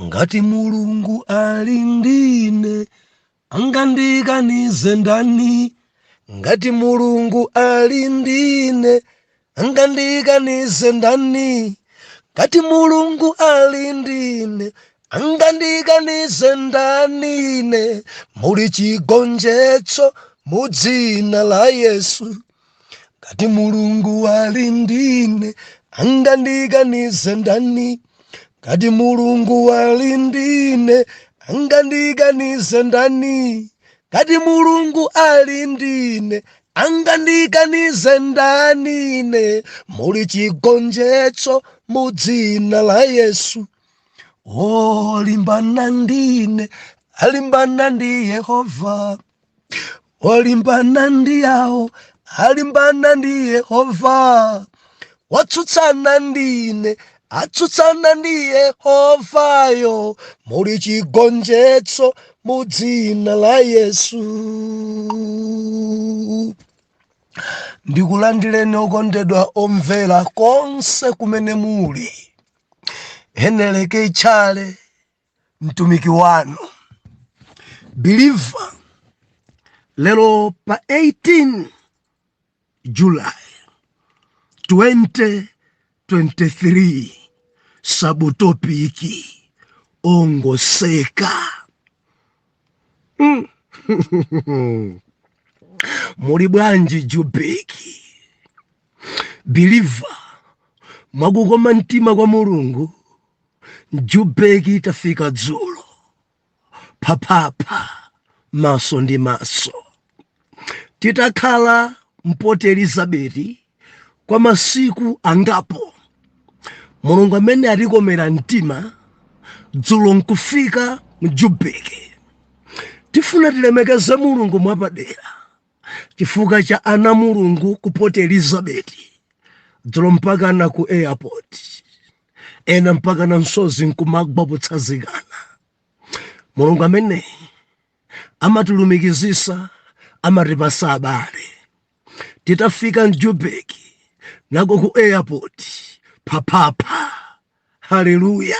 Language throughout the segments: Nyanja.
Ngati Mulungu ali ndine, angandikanize ndani? Ngati Mulungu ali ndine, angandikanize ndani? Ngati Mulungu ali ndine, angandikanize ndani ine? Muli chigonjetso mu dzina la Yesu. Ngati Mulungu ali ndine, angandikanize ndani? Ngati Mulungu ali ndine, angandikanize ndani? Ngati Mulungu ali ndine, angandikanize ndani ine? Muli chigonjetso mu dzina la Yesu. Olimbana ndine alimbana ndi Yehova, olimbana ndi yawo alimbana ndi Yehova, watsutsana ndine atsutsana ndi Yehovayo. Muli chigonjetso mu dzina la Yesu. Ndikulandireni okondedwa omvera konse kumene muli. Heneleke Tchale, mtumiki wanu believer, lero pa 18 July 2023, subtopic ongoseka. Muli bwanji Jubeki believer? Mwakukoma mtima kwa Mulungu, Jubeki tafika dzulo phaphapha, maso ndi maso, titakhala m'Port Elizabeth kwa masiku angapo. Mulungu amene atikomera mtima, dzulo nkufika mJubeki. Tifuna tilemekeze Mulungu mwapadera chifukwa cha ana Mulungu ku Port Elizabeth dzulo, mpaka na ku airport, ena mpaka na msozi nkumagwa potsazikana. Mulungu amene amatilumikizisa, amatipasa abale. Titafika mJubeki nako ku airport phaphapha, haleluya!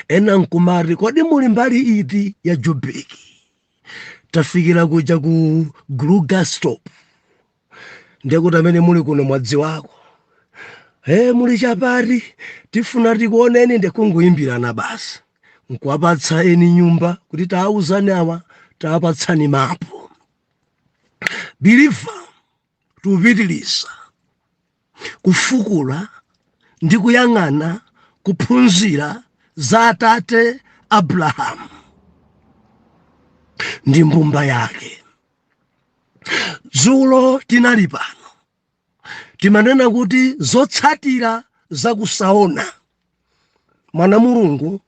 Ena nkumati, "Kodi muli mbali iti ya Jubeki?" Tafikira kuja ku Krugersdorp, ndekuti amene muli kuno mwadziwako. He, muli chapati, tifuna tikuoneni. Ndikungoyimbirana basi, nkuwapatsa eni nyumba kuti taawuzani awa, taapatsani mapu. Believer, tikupitiliza kufukula ndi kuyang'ana, kuphunzira za atate Abrahamu ndi mbumba yake. Dzulo tinali pano, timanena kuti zotsatira zakusaona. Mwana Mulungu,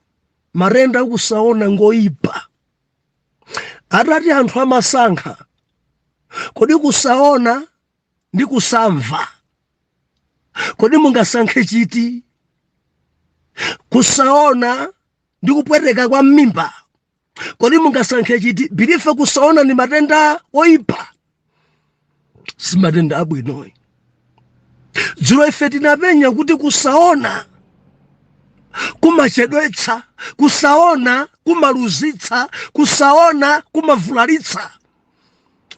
matenda akusaona ngoyipa. Atati anthu amasankha, kodi kusaona ndi kusamva, kodi mungasankhe chiti? Kusaona ndi kupweteka kwa mmimba, kodi mungasankhe chiti? Believer, kusaona ni matenda oyipa, si matenda abwinoyi. Dzulo ife tinapenya kuti kusaona kumachedwetsa, kusaona kumaluzitsa, kusaona kumavulalitsa.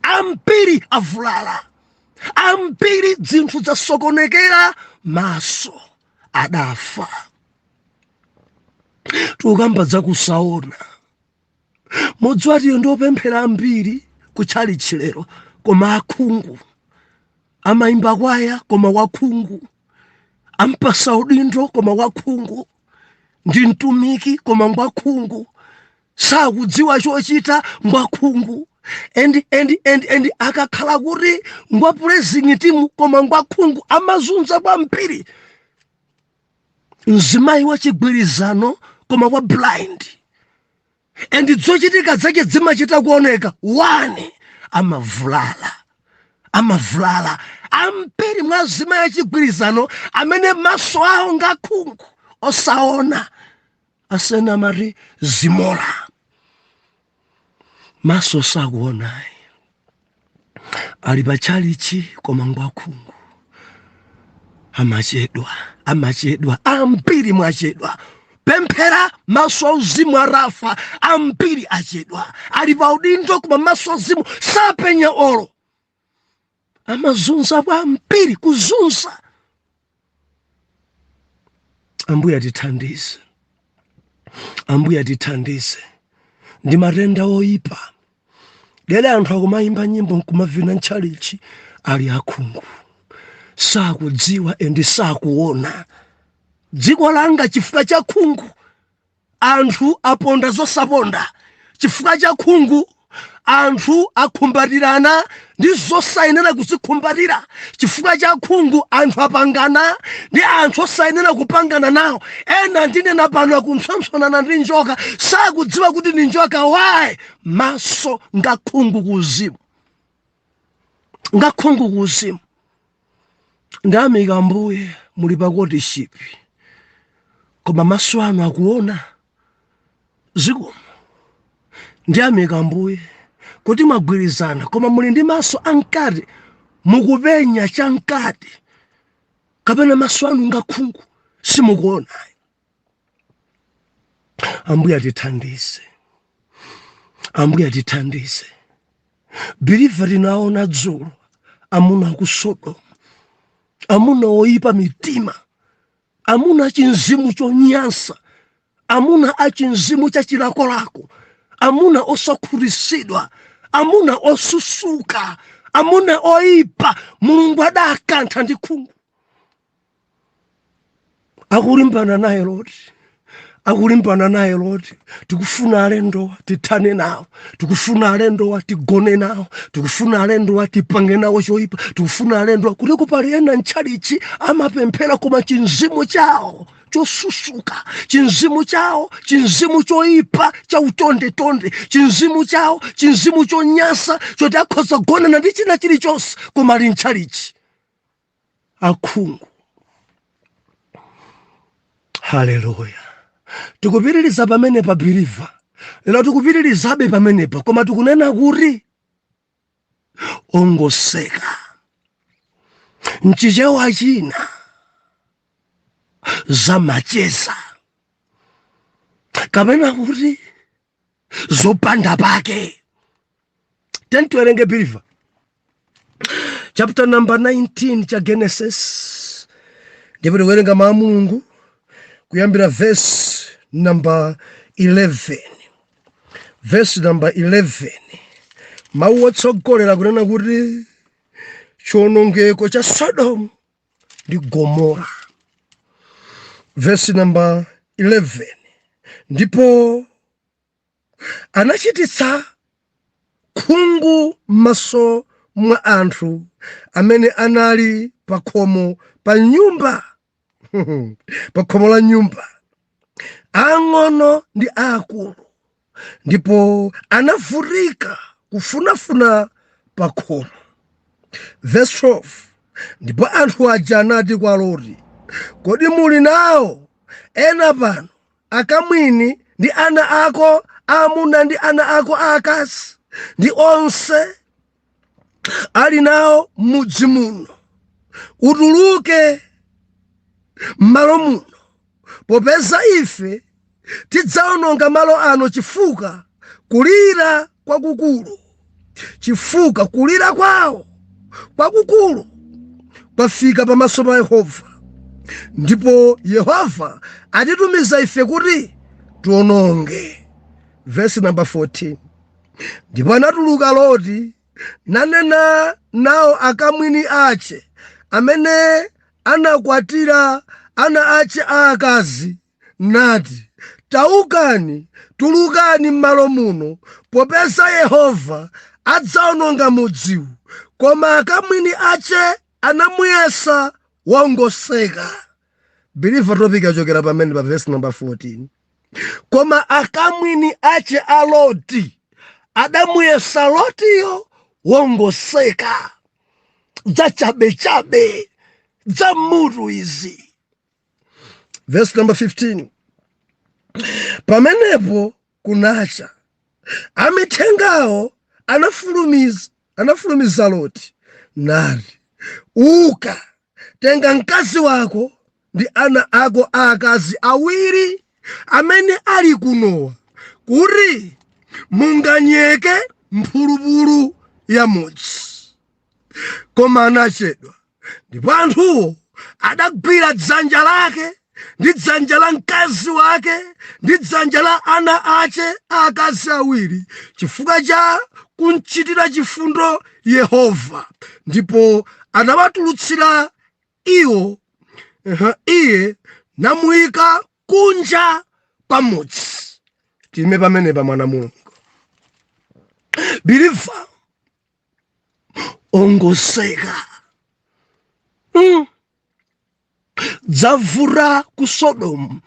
Ambiri avulala, ambiri zinthu zasokonekera, maso adafa. Tikukamba zakusaona. Mudziwa, tiyo ndiopemphera ambiri kutchalitchi lero koma akhungu. Amayimba kwaya koma wakhungu, ampasa udindo koma wakhungu, ndi mtumiki koma ngwakhungu, sakudziwa chochita, ngwakhungu. And akakhala kuti ngwa praising team koma ngwakhungu, amazunza kwambiri. Mzimayi wa chigwirizano koma wa blind, and zochitika zake zimachita kuoneka one, amavulala, amavulala. Ambiri mwa azimayi achigwirizano amene maso awo ngakhungu, osaona, asena amati zimola, maso sakuonayi, ali pachalichi koma ngwakhungu, amachedwa, amachedwa. Ambiri mwachedwa. Pemphera maso auzimu arafa. Ambiri achedwa ali pa udindo, koma maso auzimu sapenya olo. Amazunza kwambiri, kuzunza. Ambuye atithandize, Ambuye atithandize. Ndi matenda oyipa lero. Anthu akumayimba nyimbo nkumavina ntchalichi, ali akhungu, sakudziwa and sakuona. Dziko langa, chifukwa cha khungu anthu aponda zosaponda. Chifukwa cha khungu anthu akhumbatirana ndi zosayenera kuzikhumbatira. Chifukwa cha khungu anthu apangana ndi anthu osayenera kupangana nawo. Ena, ndinena pano, akumpsompsonana ndi njoka, sakudziwa kuti ndi njoka. Why? Maso ngakhungu kuuzimu, ngakhungu kuuzimu. Ndamika Ambuye muli pa courtship, koma maso anu akuona. Zikomo. Ndiyamika Ambuye kuti mwagwirizana, koma muli ndi maso amkati, mukupenya chamkati, kapena maso anu ngakhungu, simukuona? Ambuye atithandize, Ambuye atithandize. Believer, tinaona dzulo amuna aku Sodomu, amuna oyipa mitima, amuna achinzimu chonyansa, amuna achinzimu cha chilakolako, amuna osakhutitsidwa, amuna osusuka, amuna oyipa. Mulungu adakantha ndi khungu. Akulimbana naye Loti, akulimbana naye Loti. "Tikufuna alendowa tithane nawo, tikufuna alendowa tigone nawo, tikufuna alendowa tipange nawo choyipa, tikufuna alendowa." Kuti kupali ena ntchalichi amapemphera, koma chinzimu chawo chosusuka, chinzimu chawo, chinzimu choyipa cha utondetonde, chinzimu chawo, chinzimu chonyasa choti akhoza kugonana ndi china chilichonse, koma ali ntchalichi, akhungu. Haleluya! Tikupitiriza pamenepa, believer. Lero tikupitirizabe pamenepa, koma tikunena kuti ongoseka, mchichewa china zamacheza, kapena kuti zopanda pake. Tiwerenge, believer, chapter number 19 cha Genesis, ndipo tikuwerenga mawu a Mulungu kuyambira verse number 11. Verse number 11, mawu otsogolera kunena kuti chiwonongeko cha Sodomu ndi Gomora. Verse number 11: Ndipo anachititsa khungu m'maso mwa anthu amene anali pa khomo pa nyumba, pa khomo la nyumba, ang'ono ndi aakulu, ndipo anavutika kufunafuna pa khomo. Verse 12: Ndipo anthu aja anati kwa Loti, "Kodi muli nawo ena pano akamwini ndi ana ako aamuna ndi ana ako aakazi ndi onse ali nawo m'mudzi muno? Utuluke m'malo muno, popeza ife tidzawononga malo ano, chifukwa kulira kwakukulu, chifukwa kulira kwawo kwakukulu kwafika pamaso pa Yehova, ndipo Yehova atitumiza ife kuti tiwononge." Verse number 14: Ndipo anatuluka Loti nanena nawo akamwini ache amene anakwatira ana ache aakazi, nati, "Taukani, tulukani m'malo muno, popeza Yehova adzawononga mudziwu." Koma akamwini ache anamuyesa wongoseka. Believer, topic achokera pamene pa verse number 14: Koma akamwini ache a Loti adamuyesa Lotiyo wongoseka. Zachabechabe, za mutu izi. Verse number 15: Pamenepo kunacha, amithengawo anafulumiza Loti nati, "Uka, tenga mkazi wako ndi ana ako aakazi awiri." amene ali kunowa kuti munganyeke mphulupulu ya mudzi. Koma anachedwa, ndipo anthuwo adagwira dzanja lake ndi dzanja la mkazi wake ndi dzanja la ana ache aakazi awiri, chifukwa cha kumchitira chifundo Yehova, ndipo anawatulutsira iwo iye namuyika kunja kwa mudzi. Time pamenepa, mwana Mulungu, believer, ongoseka. Dzavura ku Sodomu,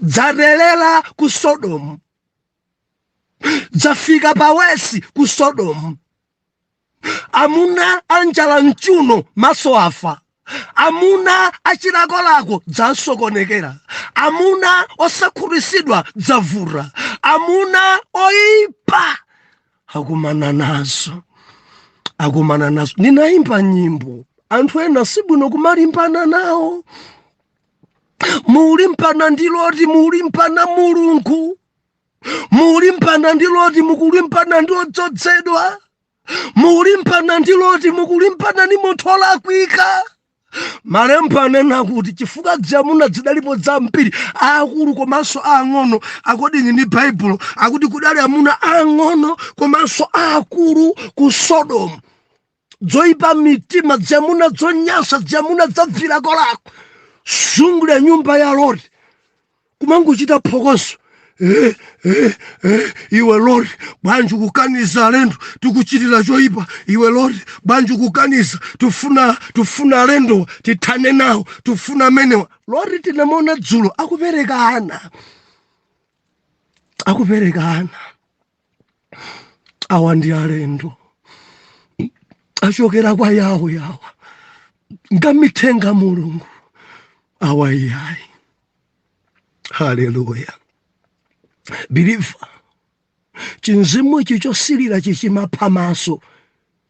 dzatelera ku Sodomu, dzafika pawesi ku Sodomu. Amuna anjala mchuno, maso afa. Amuna achilakolako, dzasokonekera. Amuna osakhutitsidwa, dzavura. Amuna oipa akumana nazo, akumana nazo. Ndinayimba nyimbo, anthu ena sibwino kumalimbana nawo. Mulimbana ndi Loti, mulimbana Mulungu, mulimbana ndi Loti, mukulimbana ndi odzozedwa. Mulimbana ndi Loti, mukulimbana ndi munthu olakwika. Malemba anena kuti chifukwa dzamuna zidalipo zambiri, aakulu komanso aang'ono. According ndi Baibulo, akuti kudali amuna aang'ono komanso aakulu ku Sodomu, dzoyipa mitima, dzamuna dzonyansa, dzamuna dzabvilakolako, zungulira nyumba ya Loti, kumangochita phokoso. "Eh, eh, eh, iwe Loti, bwanji kukaniza alendo? Tikuchitira choyipa. Iwe Loti, bwanji kukaniza? Tifuna alendo, tithane nawo, tifuna amenewa." Loti tinamona dzulo akupereka ana, akupereka ana. Awa ndi alendo achokera kwa yawo, yawa ngamithenga Mulungu, awa iyayi. Haleluya! Believer, chinzimu ichi chosilira chichimapha maso,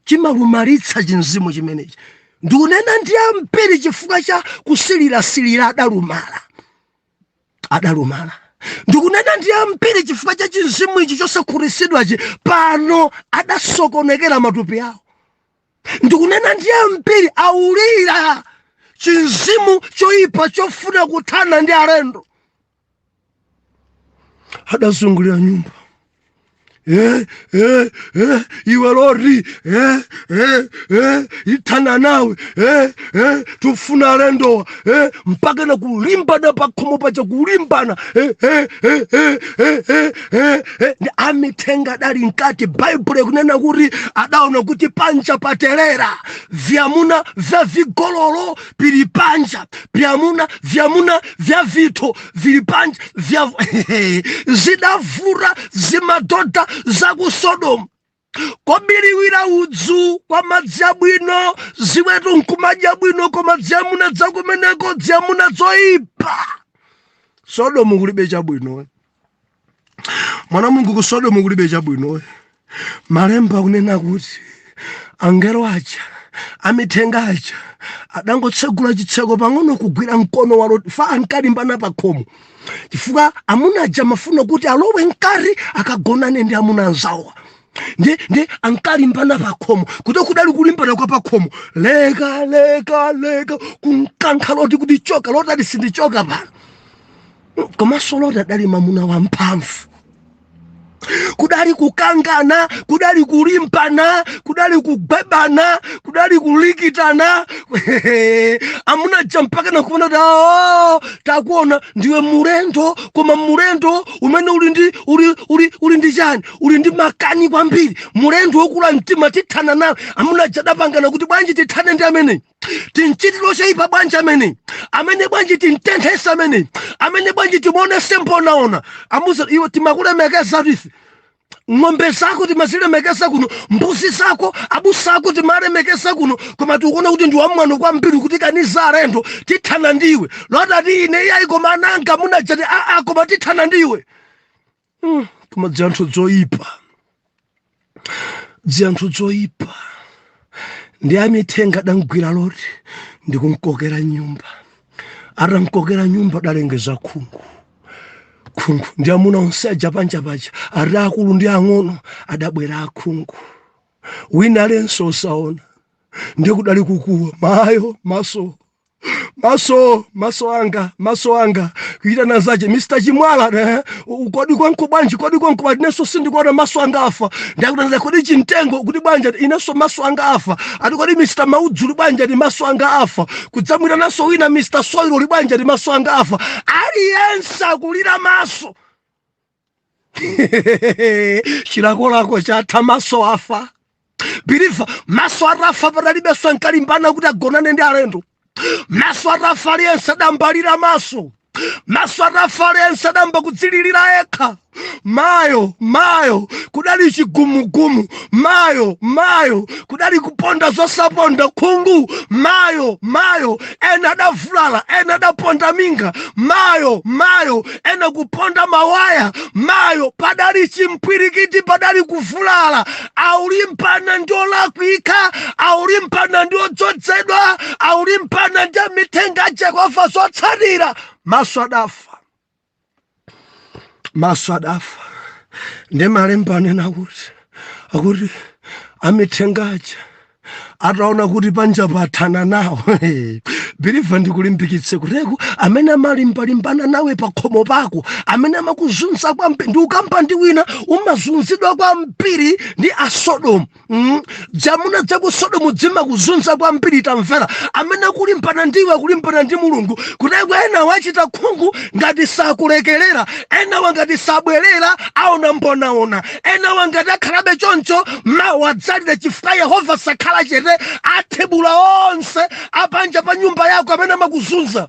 chimalumalitsa. Chinzimu chimenechi, ndikunena ndi ambiri, chifukwa cha kusilirasilira adalumala, adalumala. Ndikunena ndi ambiri, chifukwa cha chinzimu ichi chosakhutitsidwachi, pano adasokonekera matupi awo. Ndikunena ndi ambiri aulira chinzimu choyipa chofuna kuthana ndi alendo. Adazungulira nyumba. "Eh, eh, eh, iwe Loti, eh, eh, eh, ithana nawe. Eh, eh, tufuna alendowa." Eh, mpaka na kulimbana pakhomo paja, kulimbana. Eh, eh, eh, eh, eh, eh, eh, eh. Ndi amithenga adali mkati. Baibulo ikunena kuti adaona kuti panja patelera vyamuna vya vigololo pili panja, vyamuna vya vitho vili panja, vya zidavura zimadhodha za ku Sodomu, kobiriwira udzu kwa madzi abwino, ziweto nkumadya bwino, koma dziyamuna dzakumeneko, dziyamuna dzoyipa. Sodomu kulibe chabwino, mwana Mulungu. Ku Sodomu kulibe chabwino. Malemba akunena kuti angelo aja, amithenga aja, adangotsegula chitseko pang'ono, kugwira mkono wa Loti. Fa ankalimbana pa khomo chifukwa amuna aja amafuna kuti alowe mkati akagonane ndi amuna anzawo. Ndi ankalimbana pa khomo, kuti kudali kulimbana kwa pa khomo. "Leka, leka, leka!" Kunkankha Loti kuti, "Choka!" Loti ati, "Sindichoka pano." Komanso Loti adali mamuna wamphamvu. Kudali kukangana, kudali kulimbana, kudali kugwebana, kudali kulikitana. Amuna ja mpaka nakuona kuti, "Oh, takuona ndiwe mulendo, koma mulendo umene uli ndi uli ndi chani? Uli ndi makani kwambiri, mulendo wokula mtima, tithana nawe." Amuna ja adapangana kuti, "Bwanji tithane ndi ameneyi? Tinchitiro choyipa bwanji amene amene? Bwanji tintenthese amene amene? Bwanji timuonese mponaona?" Amuza, "Iwe, timakulemekeza ife. Ng'ombe zako timazilemekeza kuno, mbuzi zako, abusa ako timalemekeza kuno, koma tikuona kuti ndi wamwano kwambiri kuti kaniza alendo. Tithana ndiwe." Loti ati, "Ine iyayi, koma ananga." Munajati, "Aa, koma tithana ndiwe." Koma dzanthu dzoyipa, dzanthu dzoyipa. Ndi amithenga adamgwira Loti ndikumkokera nyumba. Atamkokera nyumba, adalengeza khungu. Khungu ndi amuna onse aja panja paja, ati akulu ndi ang'ono, adabwera akhungu, wina alenso osaona. Ndiye kudali kukuwa, "Mayo, maso, maso, maso anga, maso anga!" Kuitana zache, "Mr Chimwala, kodi kwanko bwanji? Kodi kwanko bwanji? Inenso sindikuona, maso anga afa." Ndakutanza, "Kodi Chimtengo kuti bwanji?" "Inenso maso anga afa." Ati, "Kodi Mr Maudzuli bwanji?" Ati, "Maso anga afa." Kudzamwirananso wina, "Mr Soilo uli bwanji?" Ati, "Maso anga afa." Aliyense akulira maso. Chilakolako chatha, maso afa. Believer, maso atafa, patalibenso ankalimbana kuti agonane ndi alendo. Maso atafa, aliyense adambalira maso. Maso atafa, aliyense adamba kudzililira yekha, "Mayo, mayo!" Kudali chigumugumu, "Mayo, mayo!" Kudali kuponda zosaponda, khungu, "Mayo, mayo!" Ena adavulala, ena adaponda minga, "Mayo, mayo!" Ena kuponda mawaya, "Mayo!" Padali chimpwirikiti, padali kuvulala. Aulimpana ndi olakwika, aulimpana ndi odzozedwa, aulimpana ndi amithenga a Jehova. Zotsatira, maso adafa, maso adafa. Ndi malemba anena kuti akuti amithenga aja ataona kuti panja pathana nawo. Believer, ndikulimbikitse kuteku amene amalimbalimbana nawe pa khomo pako, amene amakuzunza kwambiri, ndi ukamba ndi wina umazunzidwa kwambiri ndi Asodomu. Dzamuna dzaku Sodomu dzimakuzunza kwambiri. Tamvera, amene akulimbana ndiwe akulimbana ndi Mulungu. Kuteko ena wachita khungu, ngati sakulekelera, enawa ngati sabwerera aona mbonaona, enawa ngati akhalabe choncho, mawu adzalira, chifukwa Yehova sakhala chete, athebula onse apanja pa nyumba yako amene amakuzunza.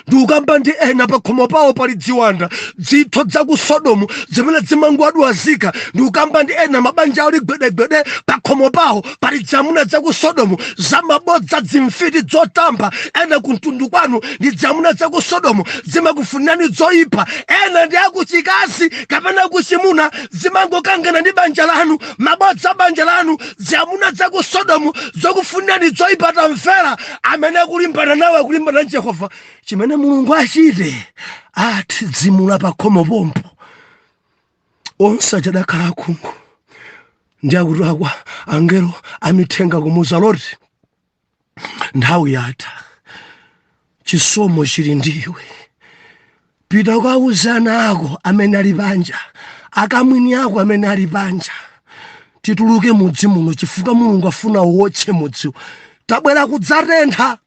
Ndikukamba ndi ena pakhomo pawo pali dziwanda, dzitho dzaku Sodomu zimene zimangwadwazika. Ndikukamba ndi ena mabanja ali gwedegwede, pakhomo pawo pali dzamuna dzaku Sodomu zamabodza, dzimfiti dzotamba. Ena kumtundu kwanu ndi dzamuna dzaku Sodomu, zimakufunirani zoyipa. Ena ndi akuchikazi kapena kuchimuna, zimangokangana ndi banja lanu, mabodza banja lanu, dzamuna dzaku Sodomu zokufunirani zoyipa. Tamvera, amene akulimbana nawe akulimbana ndi Jehova. Chimene Mulungu achite, atidzimula pa khomo pompo. Onse achadakhala akhungu. Ndi akuti akwa angelo amithenga kumuza Loti, "Nthawi yatha, chisomo chili ndiwe. Pita ukawuza ana ako amene ali panja, akamwini ako amene ali panja, tituluke mudzi muno, chifukwa Mulungu afuna uwotche mudziwo. Tabwera kudzatentha.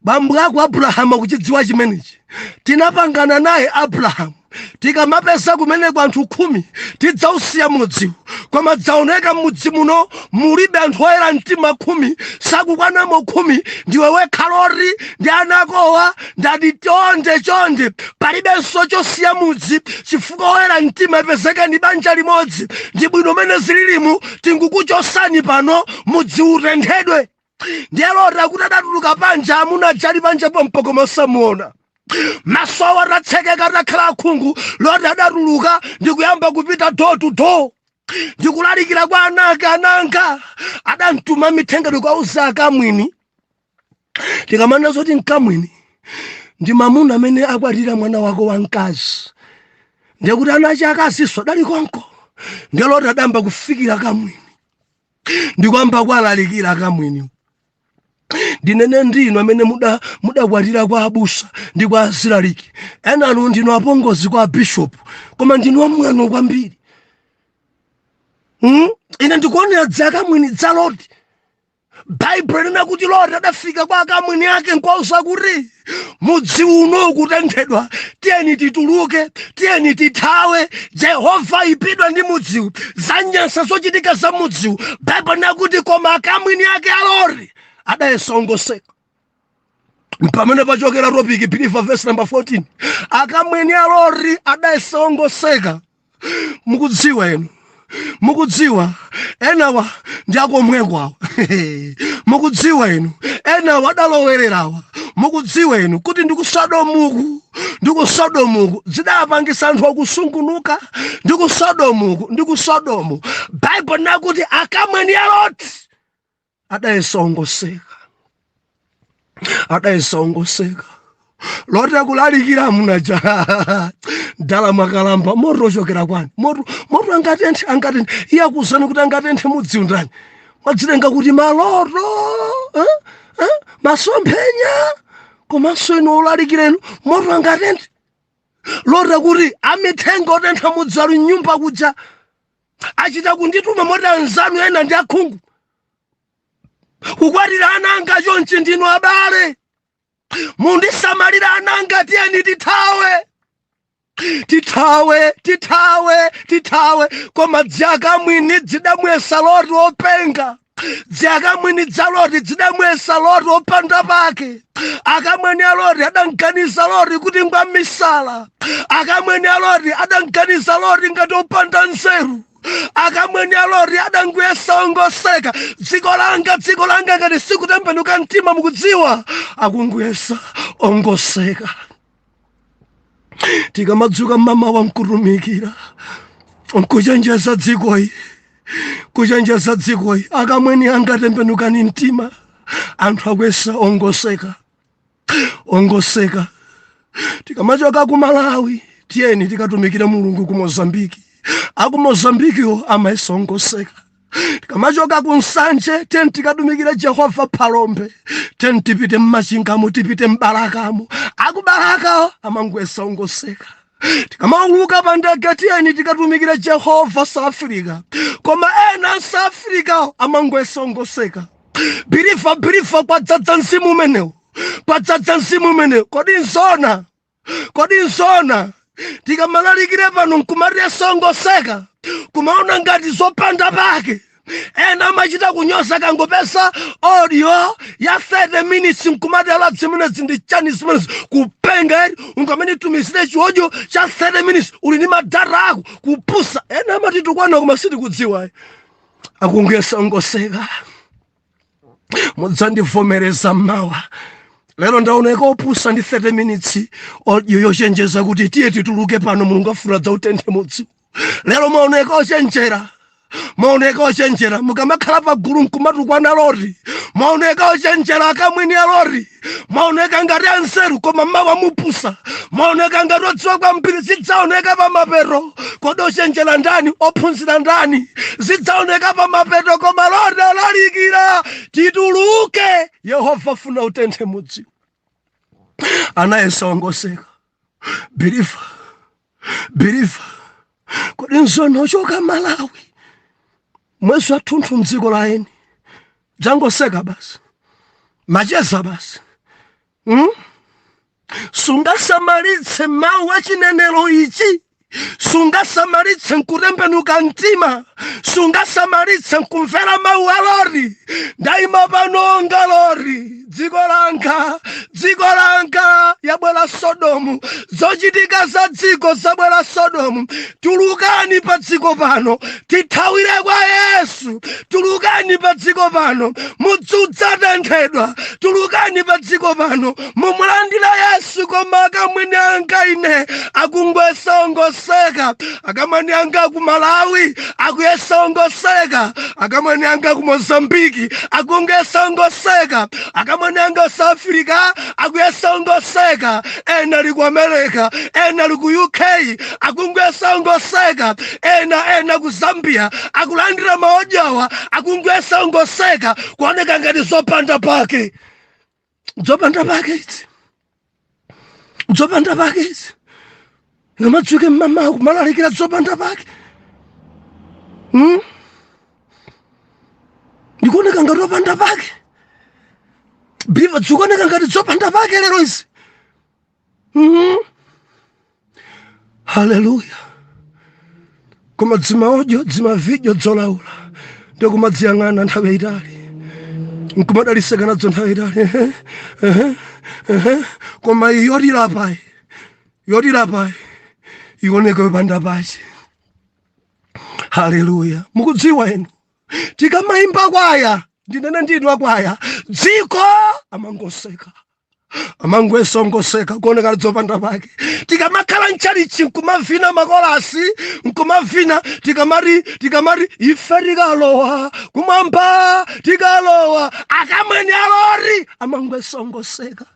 Bambo ako Abrahamu akuchidziwa chimenechi. Tinapangana naye Abrahamu, tikamapeza kumeneko anthu 10 tidzausiya mudziwu, koma dzaoneka m'mudzi muno mulibe anthu oyera mtima 10, sakukwanamo 10. Ndiwe wekha Loti ndi ana akowa. Ndati chonde, chonde, palibenso chosiya mudzi, chifukwa oyera mtima ipezeka ndi banja limodzi. Ndi bwino mene zililimu, tingukuchosani pano, mudzi utenthedwe." Ndiye Loti akuti adatuluka panja, amuna ajali panja pompo koma osamuona. Maso awo atatsekeka, atakhala akhungu, Loti adatuluka ndikuyamba kupita door to door ndikulalikira kwa anake. "Ananga," adamtuma mithenga ndikauza akamwini. Tikamanena zoti mkamwini ndi mamuna amene akwatira mwana wako wamkazi, ndiye kuti ana ache akazinso adali konko. Ndiye Loti adamba kufikira kamwini ndikwamba kwalalikira akamwini. Ndinene ndinu amene mudakwatira kwa abusa ndi kwa azilaliki, enanu ndinu apongozi kwa abishopu, koma ndinu amwano kwambiri. Ine ndikuonera dzakamwini dza Loti. Baibulo linena kuti Loti adafika kwa akamwini ake nkwauza kuti, "Mudzi uno ukutenthedwa, tiyeni tituluke, tiyeni tithawe. Jehova ipidwa ndi mudziwu, zanyansa zochitika za mudziwu." Baibulo linena kuti koma akamwini ake a Loti adayesa ongoseka. Pamene pachokera topic, believer, verse number 14. Akamwini a Loti adayesa ongoseka. Mukudziwa inu, mukudziwa enawa ndi akomweko awa. Mukudziwa inu, enawa adalowererawa. Mukudziwa inu kuti ndikusodomuku, ndikusodomuku zidapangisa anthu akusungunuka. Ndikusodomuku, ndikusodomu. Baibulo nakuti akamwini a Loti adayesa ongoseka, adayesa ongoseka. Loti akulalikira munaja ndala mwakalamba, moto ochokera kwani? Moto, moto angatenthe, angatenthe? Iye akuuzani kuti angatenthe mudziwu ndani? Mwadzitenga kuti maloto, eh? Eh? Masomphenya, komanso inu olalikira inu, moto angatenthe? Loti akuti amithenga otentha mudzi ali mnyumba kuja, achita kundituma, moti anzanu ena ndi akhungu kukwatira ana anga chonchi. Ndinu abale, mundisamalira ana anga. Tiyeni tithawe, tithawe, tithawe, tithawe. Koma dziakamwini dzidamwesa Loti openga, dziakamwini dza Loti dzidamwesa Loti opanda pake. Akamwene a Loti adamganiza Loti kuti ngwa misala. Akamwene a Loti adamganiza Loti ngati opanda nzeru. Akamwene a Loti adanguyesa ongoseka. Dziko langa, dziko langa, ngati sikutembenuka mtima, mukudziwa, akunguyesa ongoseka. Tikamadzuka mmamawa nkutumikira, nkuchenjeza dzikoyi, kuchenjeza dzikoyi, akamweni angatembenukani mtima, anthu akwesa ongoseka, ongoseka. Tikamachoka ku Malawi, tiyeni tikatumikire Mulungu ku Mozambiki, aku Mozambikiwo amayesa ongoseka. Tikamachoka ku Nsanje, tiyeni tikatumikire Jehova Phalombe, tiyeni tipite mmachingamo, tipite mbalakamo, akubalakawo amangwesa ongoseka. Tikamauluka pa ndege, tiyeni tikatumikire Jehova South Africa, koma ena South Africa amangwesa ongoseka. Believer, believer, kwadzadza mzimu umenewu, kwadzadza mzimu umenewu. Kodi nzona? Kodi nzona tikamalalikire pano nkumati esongoseka, kumaona ngati zopanda pake? Ena amachita kunyoza, kangopesa audio ya 30 minutes nkumati ala, zimenezi ndi chani zimenezi? Kupenga eri, ungamene tumizire chi audio cha 30 minutes uli ndi ma data ako? Kupusa. Ena amati tukwana, koma sitikudziwa, akungesa ngoseka. Mudzandivomereza mmawa lero ndaoneka opusa ndi 30 minutes audio yochenjeza kuti tiye tituluke pano, Mulungu afuna dzautenthe mudzi. Lero maoneka ochenjera, maoneka ochenjera mukamakhala pagulu nkumatukwana Loti. Maoneka ochenjera, akamwini a Loti, maoneka ngati anzeru, koma mawa mupusa. Maoneka ngati odziwa kwambiri, zidzaoneka pamapeto. Kodi ochenjera ndani? Ophunzira ndani? Zidzaoneka pamapeto. Koma Loti alalikira, tituluke, Yehova afuna utenthe mudzi, anayesa ongoseka. Believer, believer, kodi nzono ochoka Malawi mwezi wathunthu mdziko la eni, dzangoseka basi, macheza basi, Sungasamalitse mawu achinenero ichi, sungasamalitse nkutembenuka mtima, sungasamalitse nkumvera mawu a Loti. Ndayima pano nga Loti. Dziko langa, dziko langa, yabwera Sodomu, zochitika za dziko zabwera Sodomu. Tulukani pa dziko pano, tithawire kwa Yesu. Tulukani pa dziko pano, mudzudzatenthedwa. Tulukani pa dziko pano, mumulandira Yesu. Koma akamwini anga ine akungwesongoseka, akamwini anga ku Malawi akuyesongoseka, akamwini anga ku Mozambiki akungesongoseka, akamwini anga South Africa akuyesongoseka, ena ali ku America, ena ali ku UK akungwesongoseka, ena ena ku Zambia akulandira ma audiowa akungwesongoseka, kuoneka ngati zopanda pake. Zopanda pake izi, zopanda pake izi. Ngamadzuke mmamawa kumalalikira zopanda pake, Ndikuoneka ngati opanda pake, believer? Zikuoneka ngati zopanda pake lero izi, Haleluya. Koma dzima audio, dzima video dzolaula ndikumadziyang'ana nthawi yayitali, nkumadaliseka nadzo nthawi yayitali. Ehe, ehe, ehe. Koma iyi yotilapayi, yotilapayi ioneke yopanda pache. Haleluya. Mukudziwa inu, tikamayimba kwaya, ndinene ndinu akwaya, dziko amangoseka, amangwesongoseka, kuoneka zopanda pake. Tikamakhala mchalichi nkumavina makolasi, nkumavina, tikamati, tikamati ife tikalowa kumwamba, tikalowa, akamwene alori amangwesongoseka.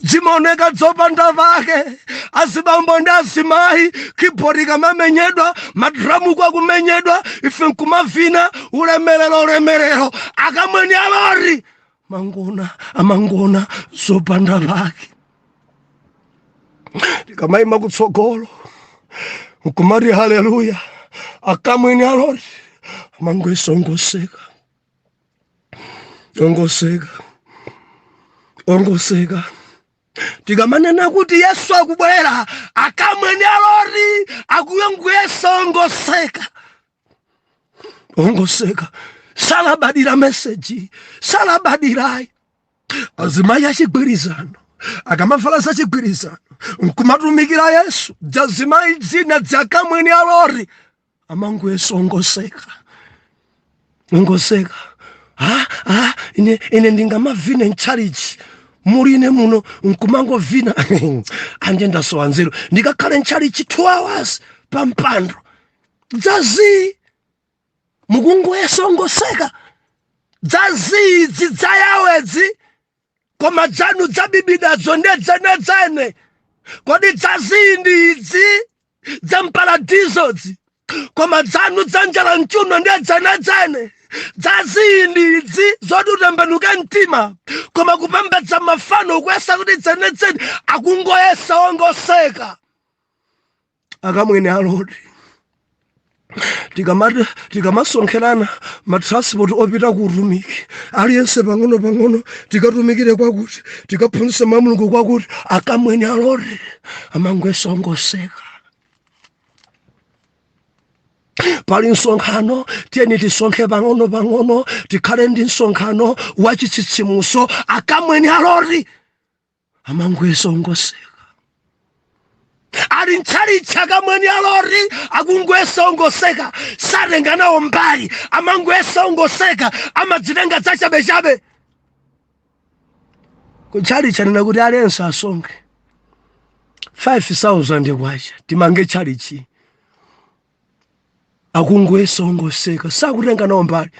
Zimaoneka zopanda pake. Azibambo ndi azimayi, keyboard ikamamenyedwa, madramu kwakumenyedwa, ife nkumavina ulemerero, ulemerero. Akamweni alori mangona amangona zopanda pake. Tikamayima kutsogolo nkumati haleluya, akamweni alori amangoyesa ongoseka, ongoseka, ongoseka. Tikamanena kuti Yesu akubwera, akamweni alori akuyonguyesa ongoseka, ongoseka, salabadira message, salabadirayi. Azimayi achigwirizano akamavala za chigwirizano nkumatumikira Yesu, dzazimayi dzina dzakamweni alori amangoyesa ongoseka, ongoseka. Ha ha, ine ndingamavine mtchalichi muline muno nkumangovina anje, ndasowa nzeru. Ndikakhale mtchalichi 2 hours pampando, dzazi mukungoyesa ongoseka, dzazidzi dzayawedzi, koma dzanu dzabibidadzo ndedzenedzene. Kodi dzazindi idzi dzamparadizozi, koma dzanu dzanjala mchuno ndedzenedzene? Dzazindi idzi zoti utembenuke mtima, koma kupembedza mafano kuyesa kuti dzenedzene. Akungoyesa ongoseka akamwene aloti. Tikamasonkherana matransport opita ku utumiki, aliyense pang'ono pang'ono, tikatumikire kwakuti, tikaphunzitse mwa Mulungu kwakuti, akamwene aloti amangoyesa ongoseka. Pali msonkhano, tiyeni tisonkhe pang'ono pang'ono, tikhale ndi msonkhano wa chitsitsimuso, akamwene aloti amangoyesa ongoseka. Ali mtchalitchi akamwene alori akungoyesa ongoseka, satenga nawo mbali, amangoyesa ongoseka, amadzitenga zachabechabe. Kutchalitchi anena kuti aliyense asonkhe 5000 kwacha timange tchalitchi, akungoyesa ongoseka, sakutenga nawo mbali.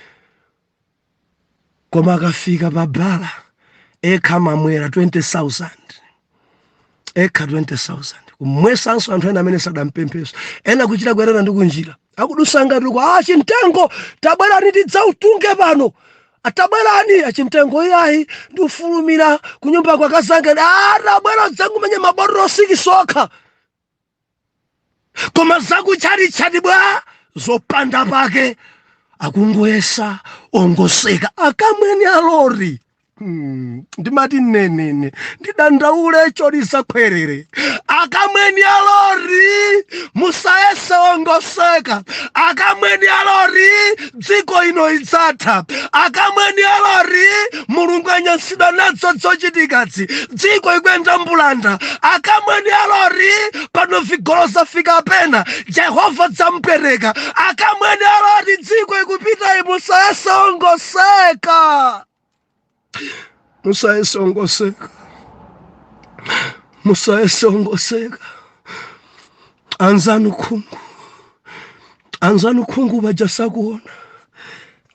Koma akafika pa bala ekha mamwera 20,000 ekha, 20,000 kumwesanso anthu ena amene sadampempheso, ena kuchita kuyerera ndi kunjira akudusa ngati kwa achimtengo, "Tabwerani tidzautunge pano, atabwerani achimtengo." "Iyayi, ndifulumira kunyumba kwa kazanga." "Atabwera dzangumenya mabotolo six okha." Koma zakutchalitchati bwa zopanda pake, akungoyesa ongoseka akamwene alori. Ndimati nenene ndidandaule choliza khwerere. Akamweni alori, musayese ongoseka. Akamweni alori, dziko ino idzatha. Akamweni alori, Mulungu anyansidwa nadzo zochitikadzi, dziko ikuyenda mbulanda. Akamweni alori, pano vigolo zafika pena, Jehova dzampereka. Akamweni alori, dziko ikupita, musayese ongoseka, musayese ongoseka, musayese ongoseka. Anzanu khungu, anzanu khungu baja sakuona,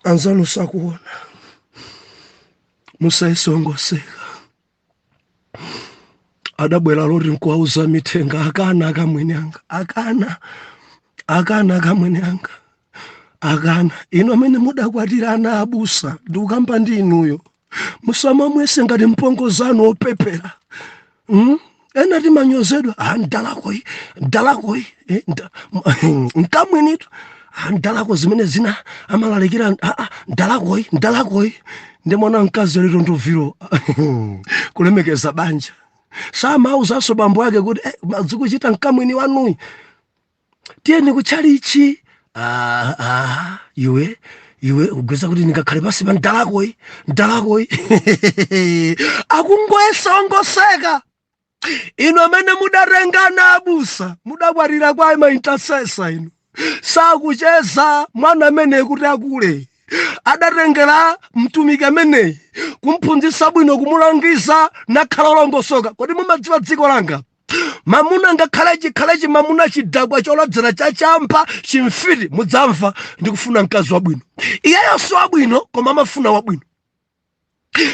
anzanu sakuona, musayese ongoseka. Adabwera loti nkuwauza mithenga, akana akamwene anga, akana, akana akamwene anga, akana. Inu amene mudakwatira ana abusa, ndikukamba ndi inuyo, musamamwese ngati mpongo zanu opepera, Ena timanyozedwa, "Ah, ndalakoyi, ndalakoyi, eh, nkamwinitu, ah, ndalako zimene zina amalalikira, ah, ah, ndalakoyi, ndalakoyi." Ndi mwana mkazi lito ndoviro kulemekeza banja, samauzanso bambo ake kuti, "Eh, zikuchita mkamwini wanuyi, tiyeni kutchalichi." "Ah, ah, iwe, iwe ugweza kuti ndingakhale pasi pa ndalakoyi, ndalakoyi." Akungoyesa ongoseka. Inu amene mudatengana abusa, mudakwatira kwa maintercessor, inu sakucheza mwana amene kuti akule, adatengera mtumiki ameneyi kumphunzitsa bwino, kumulangiza, nakhala olongosoka. Kodi mumadziwa dziko langa, mamuna ngakhale chikhale chimamuna chidakwa choladzera chachamba chimfiti, mudzamva, "Ndikufuna mkazi wabwino." Iyeyo si wabwino, koma amafuna wabwino.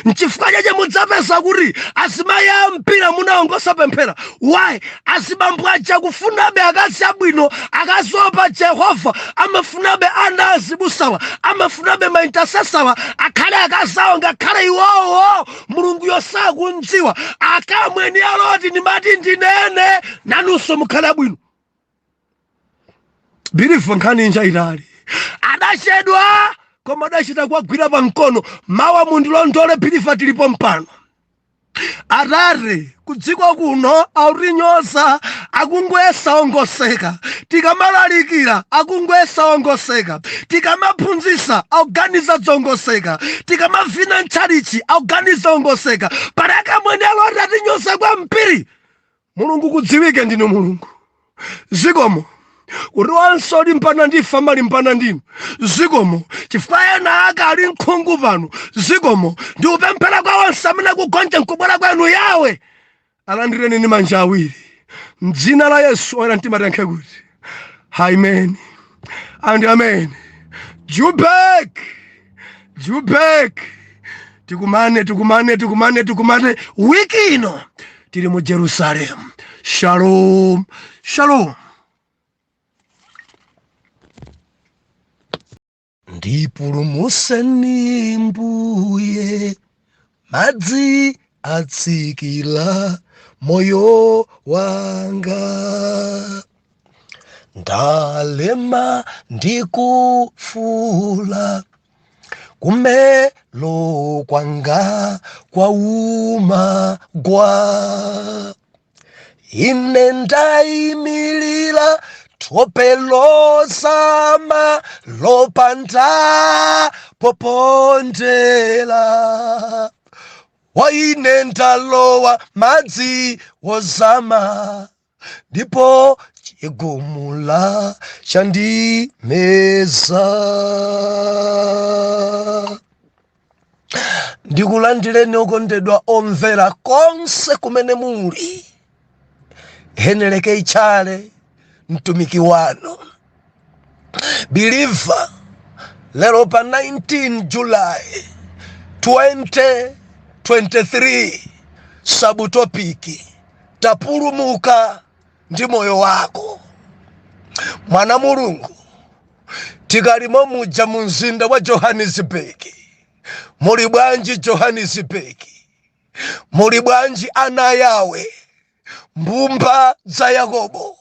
Nchifukwa chache mudzapeza kuti azimayi ambiri amunawo ngosapemphera. Why? Azibambo aja kufunabe akazi abwino, akazi opa Jehova, amafunabe ana azibusawa, amafunabe ma intercessorwa akhale akazi awo, ngakhale iwowo Mulunguyo sakumdziwa. Akamweni aloti, ndimati ndinene nanunso mukhale abwino. Believer, nkhani njayitali, adachedwa koma adachita kuwagwira pa mkono. Mawa mundilondole, believer, tilipo mpano. Atate, kudziko kuno autinyoza, akungwesa ongoseka. Tikamalalikira akungwesa ongoseka, tikamaphunzitsa akuganiza dzongoseka, tikamavina mtchalichi akuganiza ongoseka. Pali akamwene aloti atinyoza kwambiri. Mulungu, kudziwike ndinu Mulungu. Zikomo kuti onse olimbana ndife amalimbana ndinu. Zikomo chifukwa ena aka ali mkhungu pano. Zikomo. Ndikupemphera kwa onse amene akugonja nkubwera kwanu, Yawe, alandireni ndi manja awiri mdzina la Yesu. Oyera mtima tiyankhe kuti amen and amen. Jubek, Jubek, tikumane, tikumane, tikumane, tikumane wiki ino, tili mu Jerusalem. Shalom, shalom. Ndipulumuseni Mbuye, madzi atsikila moyo wanga, ndalema ndikufula, kumelo kwanga kwauma gwa. Ine ndayimilira thope lozama lopanda popondera, waine ndalowa madzi wozama, ndipo chigumula chandimeza. Ndikulandireni okondedwa omvera konse kumene muli. Heneleke Ichale, mtumiki wanu. Believer, lero pa 19 July 2023, subtopic: tapulumuka ndi moyo wako. Mwana Mulungu, tikalimo muja mu mzinda wa Johannesburg. Muli bwanji Johannesburg? Muli bwanji ana Yawe, mbumba za Yakobo?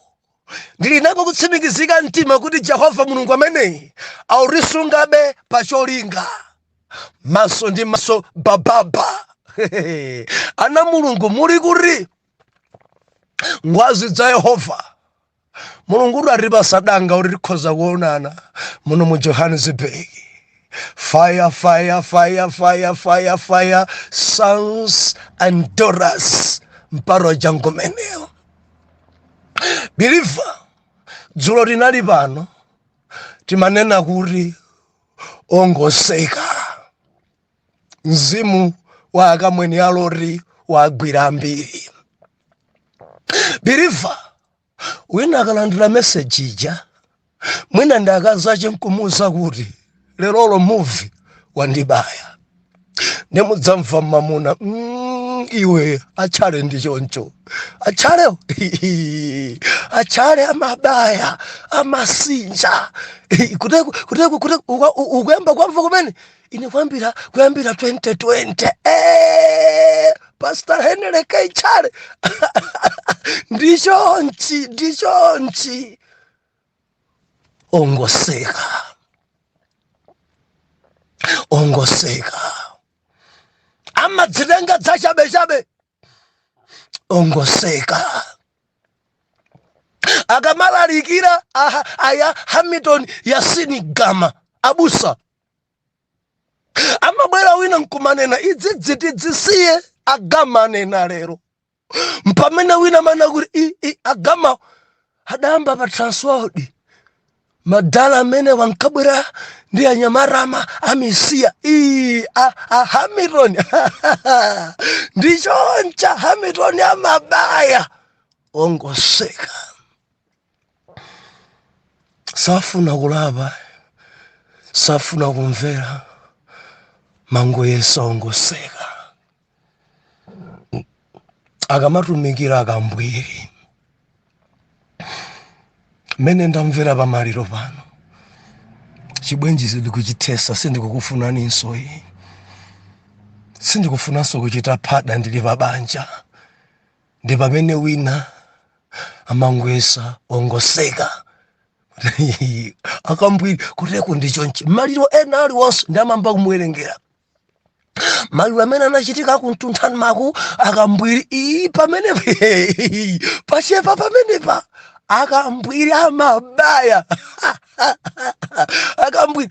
Ndili nako kutsimikizika mtima kuti Jehova Mulungu ameneyi aurisungabe pa cholinga, maso ndi maso bababa. Ana Mulungu, muli kuti ngwazi dza Yehova? Mulungu atipasa danga kuti tikhoza kuonana muno mu Johannesburg. Fire, fire, fire, fire, fire, fire, sons and daughters, mparo jangumeneyo. Believer, dzulo tinali pano, timanena kuti ongoseka, mzimu wa akamweni aloti wagwira ambiri. Believer, wina akalandira meseji ija, mwina ndi akazi ache, nkumuwuza kuti lerolo muvi wandibaya, nemudzamva mamuna, iwe achale ndi choncho, achalewo, achale amabaya, amasinja kuteku kuteku kuteku. Ukuyamba kwamva kumene ine kuyambira 2020, Pastor Henry Kaichale ndichonchi, ndichonchi. Ongoseka, ongoseka, amadzitenga dzachabechabe. Ongoseka, akamalalikira aha, aya Hamilton Yasini Gama abusa, amabwera wina nkumanena idzidzi tidzisiye, agama anena lero. Mpamene wina amanena kuti agama adayamba pa Transworld, madala amene wankabwera ndi anyamata amisiya ii a Hamilton ndichoncha, Hamilton amabaya. Ongoseka, safuna kulapa, safuna kumvera. Mangoyesa ongoseka akamatumikira akambwiri. Mmene ndamvera pamaliro pano, chibwenzi sindikuchithesa, sindikukufunaninso iyi, sindikufunanso kuchita phada, ndili pa banja. Ndi pamene wina amangoyesa ongoseka akambwiri kuteko ndi chonchi. Maliro ena aliwonse ndi amamba kumuwerengera maliro amene anachitika kumtunthani maku akambwiri iyi pamene pachepa pamenepa akambwiri amabaya akambwiri.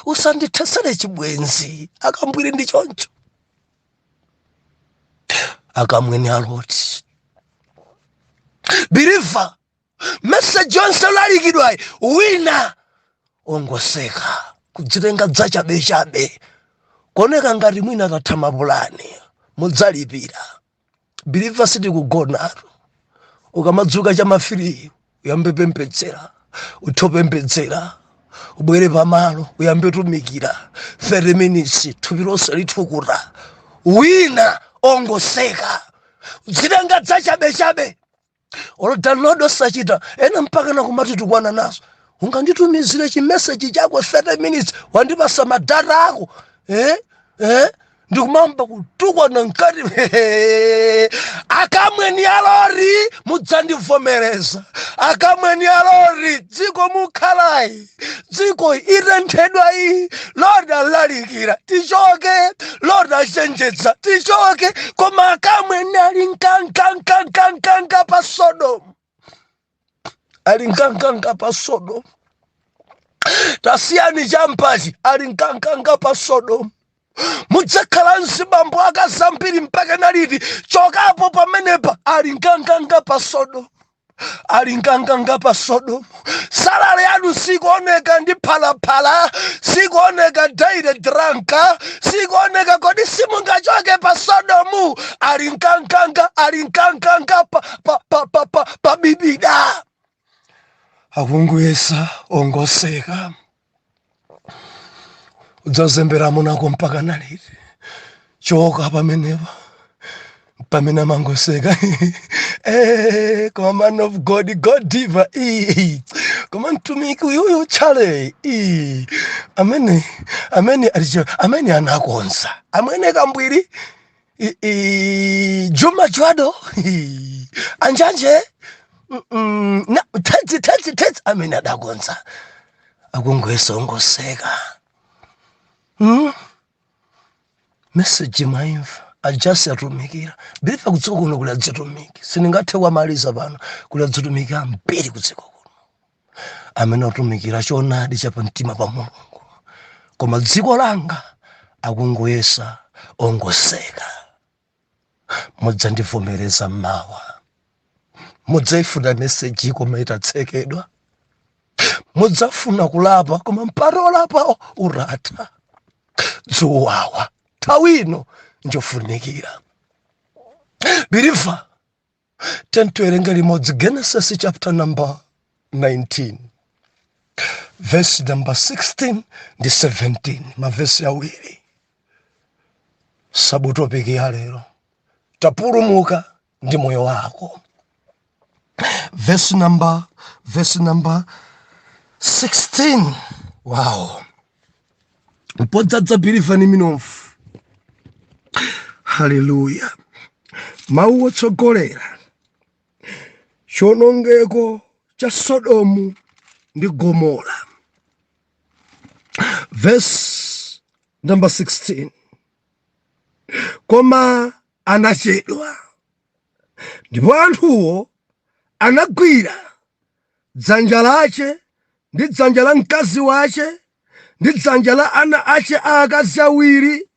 Usandithesere chibwenzi. Akambwiri ndi choncho, akamwene aloti. Believer, message yonse lalikidwayi, wina ongoseka, kudzitenga dzachabechabe, kuoneka ngati mwina atatha mapulani mudzalipira. Believer, sitikugonatu. Ukamadzuka chama 3 uyambe pembedzera, uthe pembedzera, ubwere pamalo uyambe tumikira 30 minutes, thupi lonse lithukuta. Wina ongoseka, kudzitenga dzachabechabe, olo download osachita, ena mpaka nakumati tukwana nazo. Unganditumizire chimeseji chako 30 minutes, wandipasa madata ako, eh? Eh? Ndikumamba kutukwana mkati. Akamweni alori, mudzandivomereza. Akamweni alori, dziko mukhalayi, dziko itenthedwa iyi. Lord alalikira tichoke, Lord achenjedza tichoke, koma akamweni ali nkankankankankanka pa Sodomu, ali nkankanka pa Sodomu. Tasiyani champachi, ali nkankanka pa Sodomu. Mudzakhala mzibambo akazambiri mpaka naliti? Chokapo pamenepa. Ali nkankanka pa Sodomu, ali nkankanka pa Sodomu. Salary yanu sikuoneka ndi phalaphala, sikuoneka daily drunk, sikuoneka. Kodi simungachoke pa Sodomu? Ali nkankanka, ali nkankanka pa, pa, pa, pa, pa, pa bibida. Akunguyesa ongoseka. Udzazembera munako mpaka naliti? Choka pamenepa. Pamene amangoseka, eh, koma man of God, God diva, eh, koma mtumiki uyuyu tchale, eh, amene amene alicho amene anakonza amene kambwiri, Juma Jwado, eh, anjanje, na tedzi tedzi tedzi amene adakonza akungoyesa ongoseka. Message mwaimva, ajasi atumikira. Believer, kudziko kuno kuli adzitumiki, sindingathe kuwamaliza pano. Kuli adzitumiki ambiri kudziko kuno amene atumikira choonadi cha pamtima pa Mulungu, koma dziko langa akungoyesa ongoseka. Mudzandivomereza mmawa, mudzaifuna message koma itatsekedwa, mudzafuna kulapa koma mpata olapawo uratha. Dzuwawa nthawi ino njofunikira. Believer, tentowerenga limodzi Genesis chapter number 19, verse number 16 ndi 17, mavesi awiri. Subtopic ya lero, tapulumuka ndi moyo wako. Verse number 16. Wow, podzadza believer ni minofu. Haleluya. Mawu otsogolera, chiwonongeko cha Sodomu ndi Gomora. Verse number 16: Koma anachedwa, ndipo anthuwo anagwira dzanja lace ndi dzanja la mkazi wace ndi dzanja la ana ace aakazi awiri,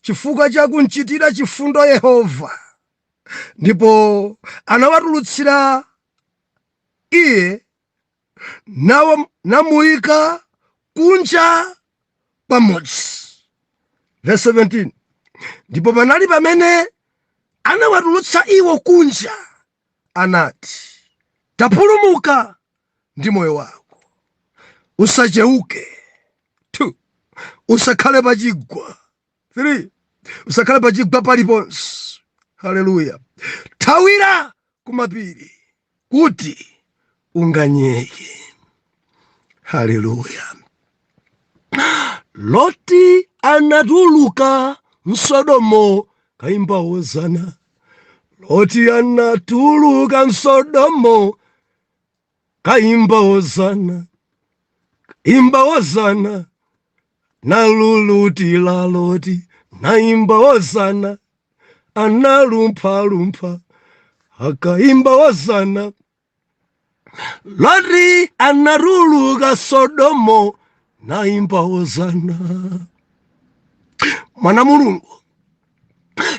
chifukwa cha kumchitira chifundo Yehova, ndipo anawatulutsira iye nawo namuyika kunja pamodzi. Verse 17: Ndipo panali pamene anawatulutsa iwo kunja, anati, "Tapulumuka ndi moyo wako, usacheuke 2 usakhale pachigwa." 3, usakhale pachigwa paliponse. Haleluya! Thawira kumapiri kuti unganyeke. Haleluya! Loti anatuluka msodomo kaimba hozana. Loti anatuluka msodomo kaimba hozana, imba hozana, nalulutila Loti naimba hozana, analumphalumpha akaimba hozana. Loti anatuluka Sodomo naimba hozana. Mwana Mulungu,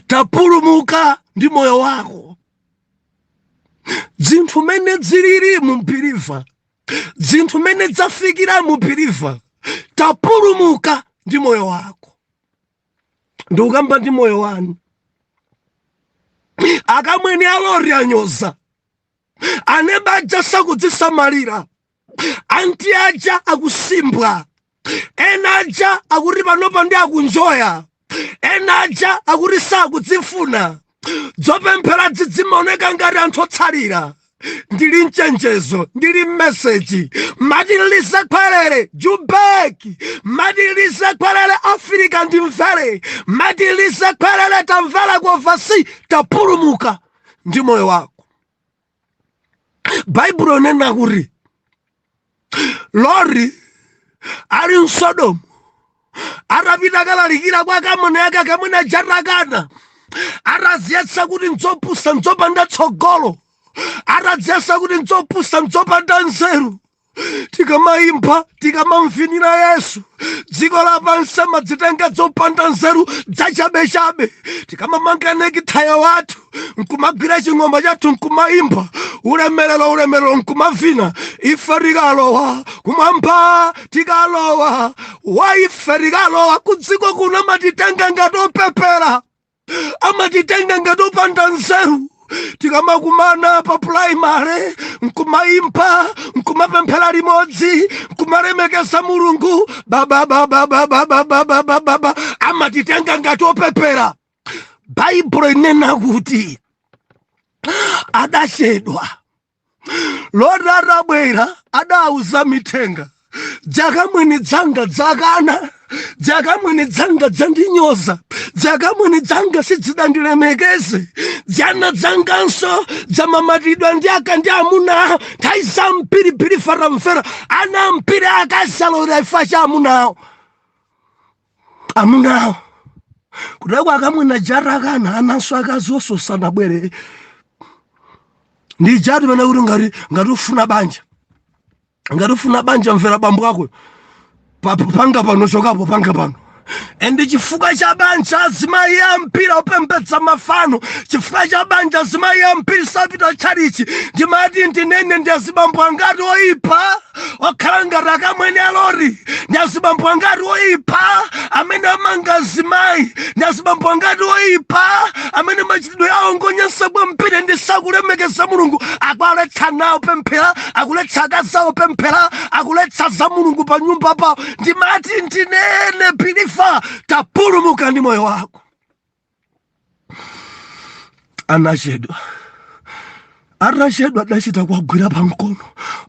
tapulumuka ndi moyo wako. Zinthu mene zilili mu believer, zinthu mene zafikira mu believer, tapulumuka ndi moyo wako. Ndikukamba ndi moyo wanu. Akamwene alori anyoza, anebaja sakudzisamalira, anti aja akusimbwa, ena aja akuti panopa ndi akunjoya, ena aja akuti sakudzifuna, zopemphera zidzimaoneka ngati anthu otsalira. Ndili mchenjezo, ndili message. Matilize khwelele Jubeki, matilize khwelele Afrika, ndimvere. Matilize khwelele, tamvera kuovasi, tapulumuka ndi moyo wako. Baibulo inena kuti Lori ali msodomu atapita kalalikira kwa kamwene ake, akamwene ajatakana, ataziyesa kuti nzopusa, nzopanda tsogolo, atadziyesa kuti nzopusa, nzopanda nzeru. Tikamayimba, tikamamvinira Yesu, dziko lapansi amadzitenga zopanda nzeru, dzachabechabe. Tikamamanga necktie wathu, nkumagwira ching'oma chathu, nkumayimba ulemerero, ulemerero, nkumavina, ife tikalowa kumwamba, tikalowa wa ife tikalowa kudziko kuno amatitenga ngati opepera, amatitenga ngati opanda nzeru. Tikamakumana pa primary, nkumayimba, nkumapemphera limodzi, nkumalemekeza Mulungu, babababababababababa, amatitenga ngati opepera. Baibulo inena kuti adachedwa. Loti atabwera adauza mithenga, dzakamwini dzanga dzakana, dzakamwini dzanga dzandinyoza, dzakamwini dzanga sidzidandilemekeze, dzana dzanganso dzamamatidwa ndi aka ndi amuna. Nthawi zamphiriphiri faramfera ana amphiri akasalowera ifa cha amunawo, amunawo kuteko akamwina jatakana, ananso akazi ososanabwere ndi jati pene kuti ngati ufuna banja, ngati ufuna banja, mvera bambo ako. Panga pano, chokapo, panga pano. And chifukwa cha banja azimayi ampira opembedza mafano, chifukwa cha banja azimayi ampira sapita tchalichi. Ndimati ndinene, ndi azibambo angati oyipa okhala ngati akamwene alori? Ndi azibambo angati oyipa amene amanga azimayi? Ndi azibambo angati oyipa amene machitidwe awo ngonyansa kwambiri ndi sakulemekeza Mulungu? Akuletsa nawo pemphera, akuletsa akazi awo pemphera, akuletsa za Mulungu pa nyumba pawo. Ndimati ndinene, believer, tapulumuka ndi moyo wako. Anachedwa. Atachedwa adachita kuwagwira pamkono.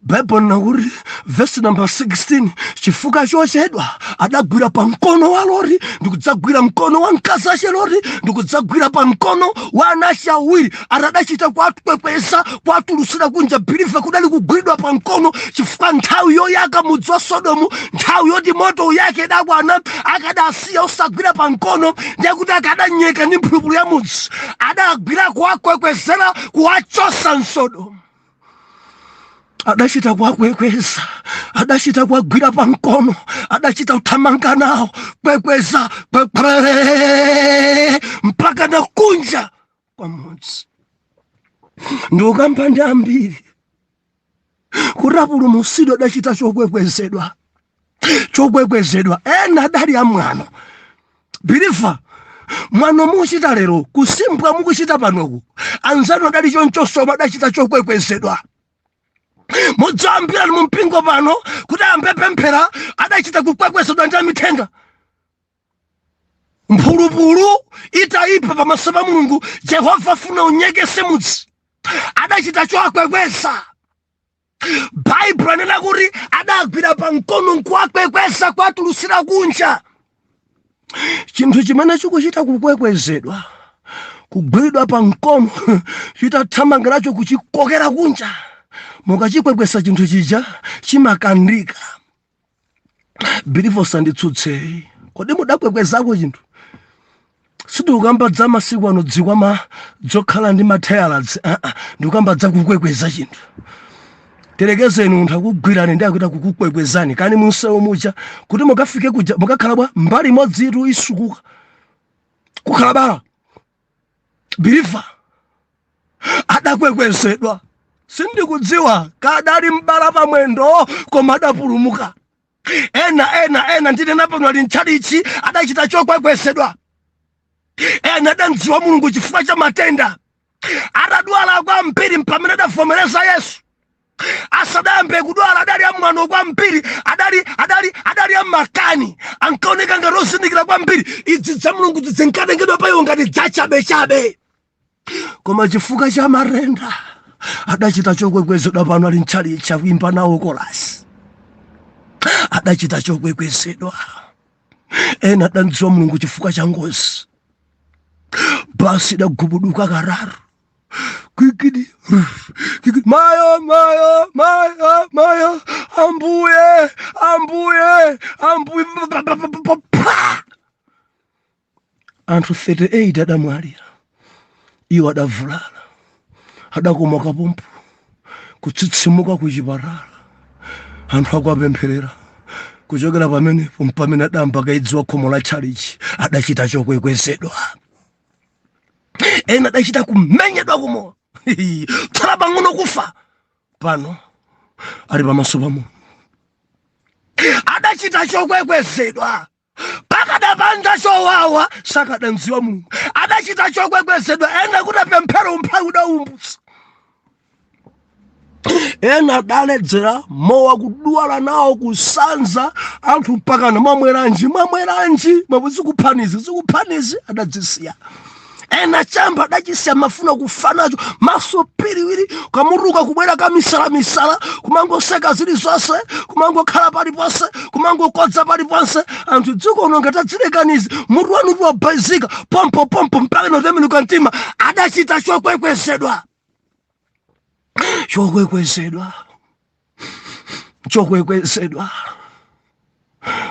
Baibulo nakuti vesi namba 16, chifukwa chochedwa adagwira pa mkono wa Loti, ndikudzagwira mkono wa mkazi ache Loti, ndikudzagwira pa mkono wa anache awiri. Atadachita kwatwekweza, kwatulusira kunja. Believer, kudali kugwiridwa pa mkono, chifukwa nthawi yoyaka mudzi wa Sodomu, nthawi yoti moto uyake idakwana. Akadasiya usagwira pa mkono, ndiye kuti akadanyeka ndi mphulupulu ya mudzi. Adagwira kuwakwekwezera, kuwachosa msodomu. Adachita kuwakwekweza, adachita kuwagwira pa mkono, adachita kuthamanga nawo, kwekweza kwekwere mpaka na kunja kwa mudzi. Ndikukamba ndi ambiri kuti apulumutsidwe adachita chokwekwezedwa, chokwekwezedwa. Ena adali amwano. Believer, mwano mukuchita lero, kusimbwa mukuchita panoku, anzanu adali chonchosoma, adachita chokwekwezedwa. Mudzawambirani mu mpingo pano kuti ambe pemphera, adachita kukwekwezedwa ndi amithenga. Mphulupulu itayipa pamaso pa Mulungu, Jehova afuna unyekese mudzi, adachita chowakwekweza. Baibulo anena kuti adagwira pa mkono nkuwakwekweza, kuwatulusira kunja. Chinthu chimene chikuchita kukwekwezedwa, kugwiridwa pa mkono, chitathamangiracho kuchikokera kunja, mukachikwekwesa chinthu chija chimakandika. Believer, usanditsutse. Kodi mudakwekwezako chinthu? Sindikukamba za masiku ano dzikwama dzokhala ndi mathealadzi, aa, ndikukamba za kukwekweza chinthu. Telekezeni, munthu akugwirani ndi akuita kukukwekwezani kani munsewu muja kuti mukafike kuja, mukakhala bwa mbali imodzi isukuka kukhala bala. Believer, adakwekwezedwa. Sindikudziwa kadali mbala pamwendo, koma adapulumuka. Ena, ena, ena ndinena pano ali mtchalichi, adachita chokwekwezedwa. Ena adamdziwa Mulungu chifukwa cha matenda. Atadwala kwambiri mpamene adavomereza Yesu. Asadayambe kudwala adali amwano kwambiri, adali amakani, ankaoneka ngati ozindikira kwambiri. Idzi za Mulungu zinkatengedwa pa iwo ngati dzachabechabe, koma chifukwa cha matenda adachita chokwekwezedwa. Pano ali mtchalichi akuimba nawo kolasi. Adachita chokwekwezedwa. Ena adamdziwa Mulungu chifukwa cha ngozi. Basi idagubuduka kararu, kwikidi kwikidi, mayo, mayo, mayo, mayo, Ambuye, Ambuye, Ambuye, pa! Anthu 38 adamwalira, iwo adavulala, adakomoka pompo, kutsitsimuka kuchipatala, anthu akuwapempherera. Kuchokera pamenepo mpamene adamba kaidziwa khomo la tchalichi. Adachita chokwekwezedwa. Ena adachita kumenyedwa kumo, tsala pang'ono kufa, pano ali pamaso pa Mulungu. Adachita chokwekwezedwa. Pakadapanda chowawa sakadandziwa Mulungu. Adachita chokwekwezedwa. Ena kuti apemphero, umphawi udaumbutsa. Ena adaledzera mowa, kudwala nawo, kusanza, anthu mpakana mwamweranji, mwamweranji, mwapo zikuphanizi, zikuphanizi, adadzisiya. Ena chamba adachisiya, mafuna kufa nacho, maso piriwiri, kamuruka kubwera kamisalamisala, kumangoseka zilizonse, kumangokhala paliponse, kumangokodza paliponse. Anthu dziko uno ngatadzilekanizi, mutu wanu wabhaizika pompo pompo mpaka notembenuka mtima. Adachita chokwekwezedwa, chokwekwezedwa, chokwekwezedwa.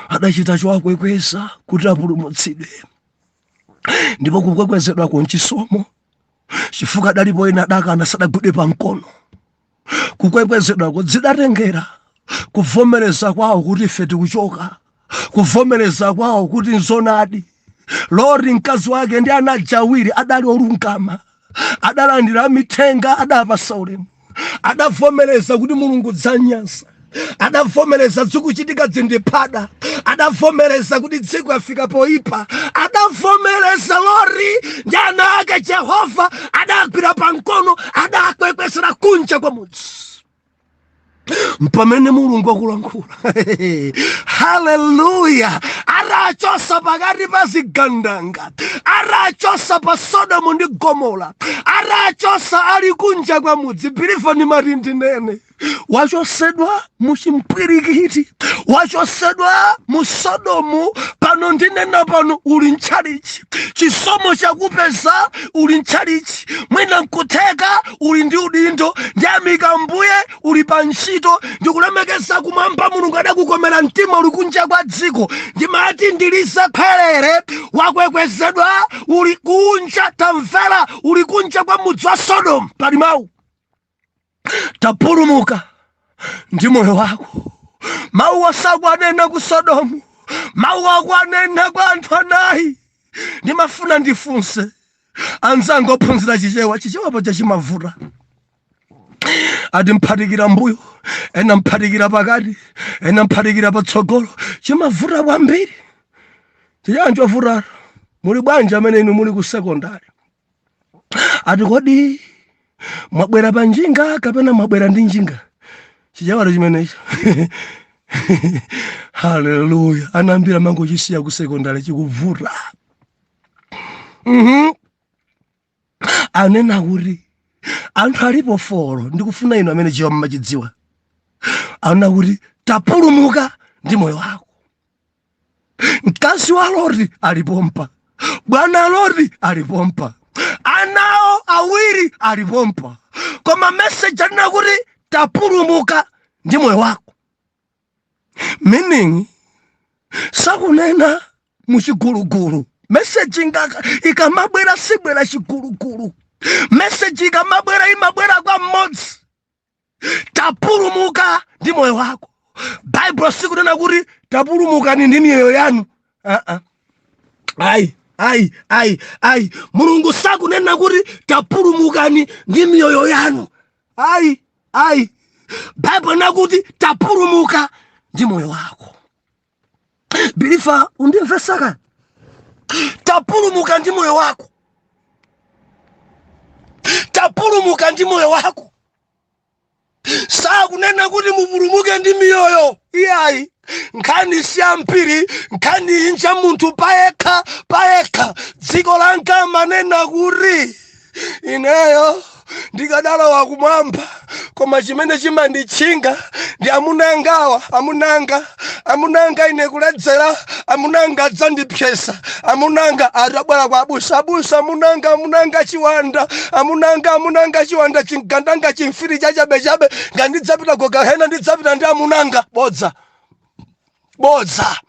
Adachita chowakwekweza kuti apulumutsidwe. Ndipo kukwekwezedwa kunchisomo, chifukwa adalipo ena adakana, sadagwidwe pa mkono. Kukwekwezedwako zidatengera kuvomereza kwawo kuti ife tikuchoka, kuvomereza kwawo kuti nzonadi. Loti, mkazi wake ndi ana awiri adali olungama, adalandira mithenga, adapasa ulemu, adavomereza kuti Mulungu dzanyansa, adavomereza zikuchitika zindiphada, adavomereza kuti dziko afika poipa. Adavomereza Loti ndi ana ake. Jehova adagwira pamkono, adakwekwesera kunja kwa mudzi. Mpamene Mulungu akulankhula, haleluya, arachosa pakati pa zigandanga, arachosa pa Sodomu ndi Gomora, arachosa ali kunja kwa mudzi. Believer, ndimati ndinene, wachosedwa muchimpwirikiti, wachosedwa mu Sodomu. Pano ndinena pano uli mtchalichi, chisomo chakupeza uli mtchalichi. Mwina nkutheka uli ndi udindo, ndiyamika Mbuye, uli pa ntchito, ndikulemekeza kumwamba. Mulungu adakukomera mtima, uli kunja kwa dziko. Ndimati ndiliza khwerere, wakwekwezedwa, uli kunja. Tamvera, uli kunja kwa mudzi wa Sodomu, pali mawu, tapulumuka ndi moyo wako. Mawu asakuanena ku Sodomu, mawu akuanena kwa anthu anayi. Ndimafuna ndifunse anzanga ophunzira Chichewa. Chichewa paja chimavuta, ati mphatikira mbuyo, ena mphatikira pakati, ena mphatikira patsogolo. Chimavuta kwambiri Chichewa, nchovuta. Muli bwanji amene inu muli ku sekondari? Ati kodi mwabwera pa njinga kapena mwabwera ndi njinga? Chichewalo chimenecho. Haleluya! Anambira mangochisiya ku sekondari, chikuvuta. Anena kuti anthu alipo four, ndikufuna inu amene chiwa mmachidziwa. Anena kuti tapulumuka ndi moyo wako. Mkazi wa Loti alipompa, bwana Loti alipompa, anawo awiri alipompa, koma message anena kuti tapulumuka ndi moyo wako, meaning sakunena muchigulugulu. Message ngaka ikamabwera sibwera chigulugulu. Message ikamabwera imabwera kwa mmodzi: tapulumuka ndi moyo wako. Baibulo sikunena kuti tapulumukani ndi miyoyo yanu. Uh-uh. Ayi, ayi, ayi, ayi. Mulungu sakunena kuti tapulumukani ndi miyoyo yanu. Ayi, ayi. Baibulo nakuti tapulumuka ndi moyo wako. Believer, undimvesaka? Tapulumuka ndi moyo wako, tapulumuka ndi moyo wako. Sakunena kuti mupulumuke ndi miyoyo, iyayi. Nkhani si yampiri, nkhani inja munthu payekha payekha. Dziko langa manena kuti ineyo ndikadalowa kumwamba, koma chimene chimanditchinga ndi amunangawa. Amunanga, amunanga, ine kuledzera, amunanga adzandipyesa. Amunanga atabwera kwa abusa: "Abusa, amunanga, amunanga chiwanda, amunanga, amunanga chiwanda, chingandanga, chimfiri chachabechabe. Ngandidzapita ku gahena, ndidzapita ndi amunanga." Bodza, bodza.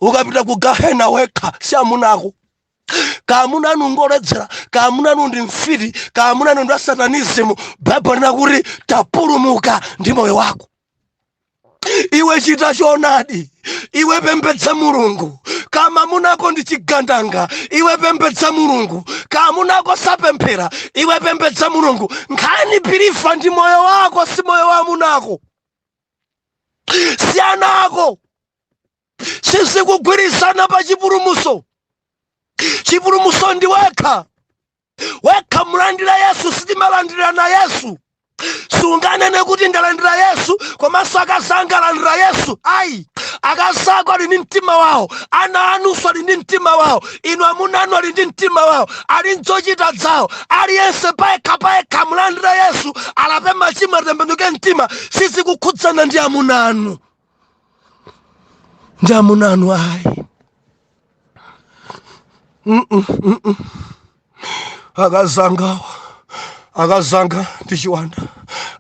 Ukapita ku gahena wekha, si amunako. Kaamuna anu ngoledzera, kaamuna anu ndi mfiti, kaamuna anu ndi satanism. Baibulo linakuti tapulumuka ndi moyo wako. Iwe chita choonadi, iwe pembedza Mulungu. Kamamunako ndi chigandanga, iwe pembedza Mulungu. Kamunako sapemphera, iwe pembedza Mulungu. Nkhani, believer, ndi moyo wako, si moyo wa amunako, si ana ako. Sizikugwirizana pa chipulumutso. Chipulumutso ndi wekha wekha. Mulandira Yesu, sitimalandira na Yesu. Sunganene kuti ndalandira Yesu komanso akazanga alandira Yesu. Ayi, akazako ali ndi mtima wawo, ana anunso ali ndi mtima wawo, inu amuna anu ali ndi mtima wawo, ali nzochita zawo. Aliyense payekha payekha mulandira Yesu, alape machimo, atembenuke mtima. Sizikukhudzana ndi amuna anu, ndi amuna anu, ayi. Akazangawa, akazanga ndi chiwanda,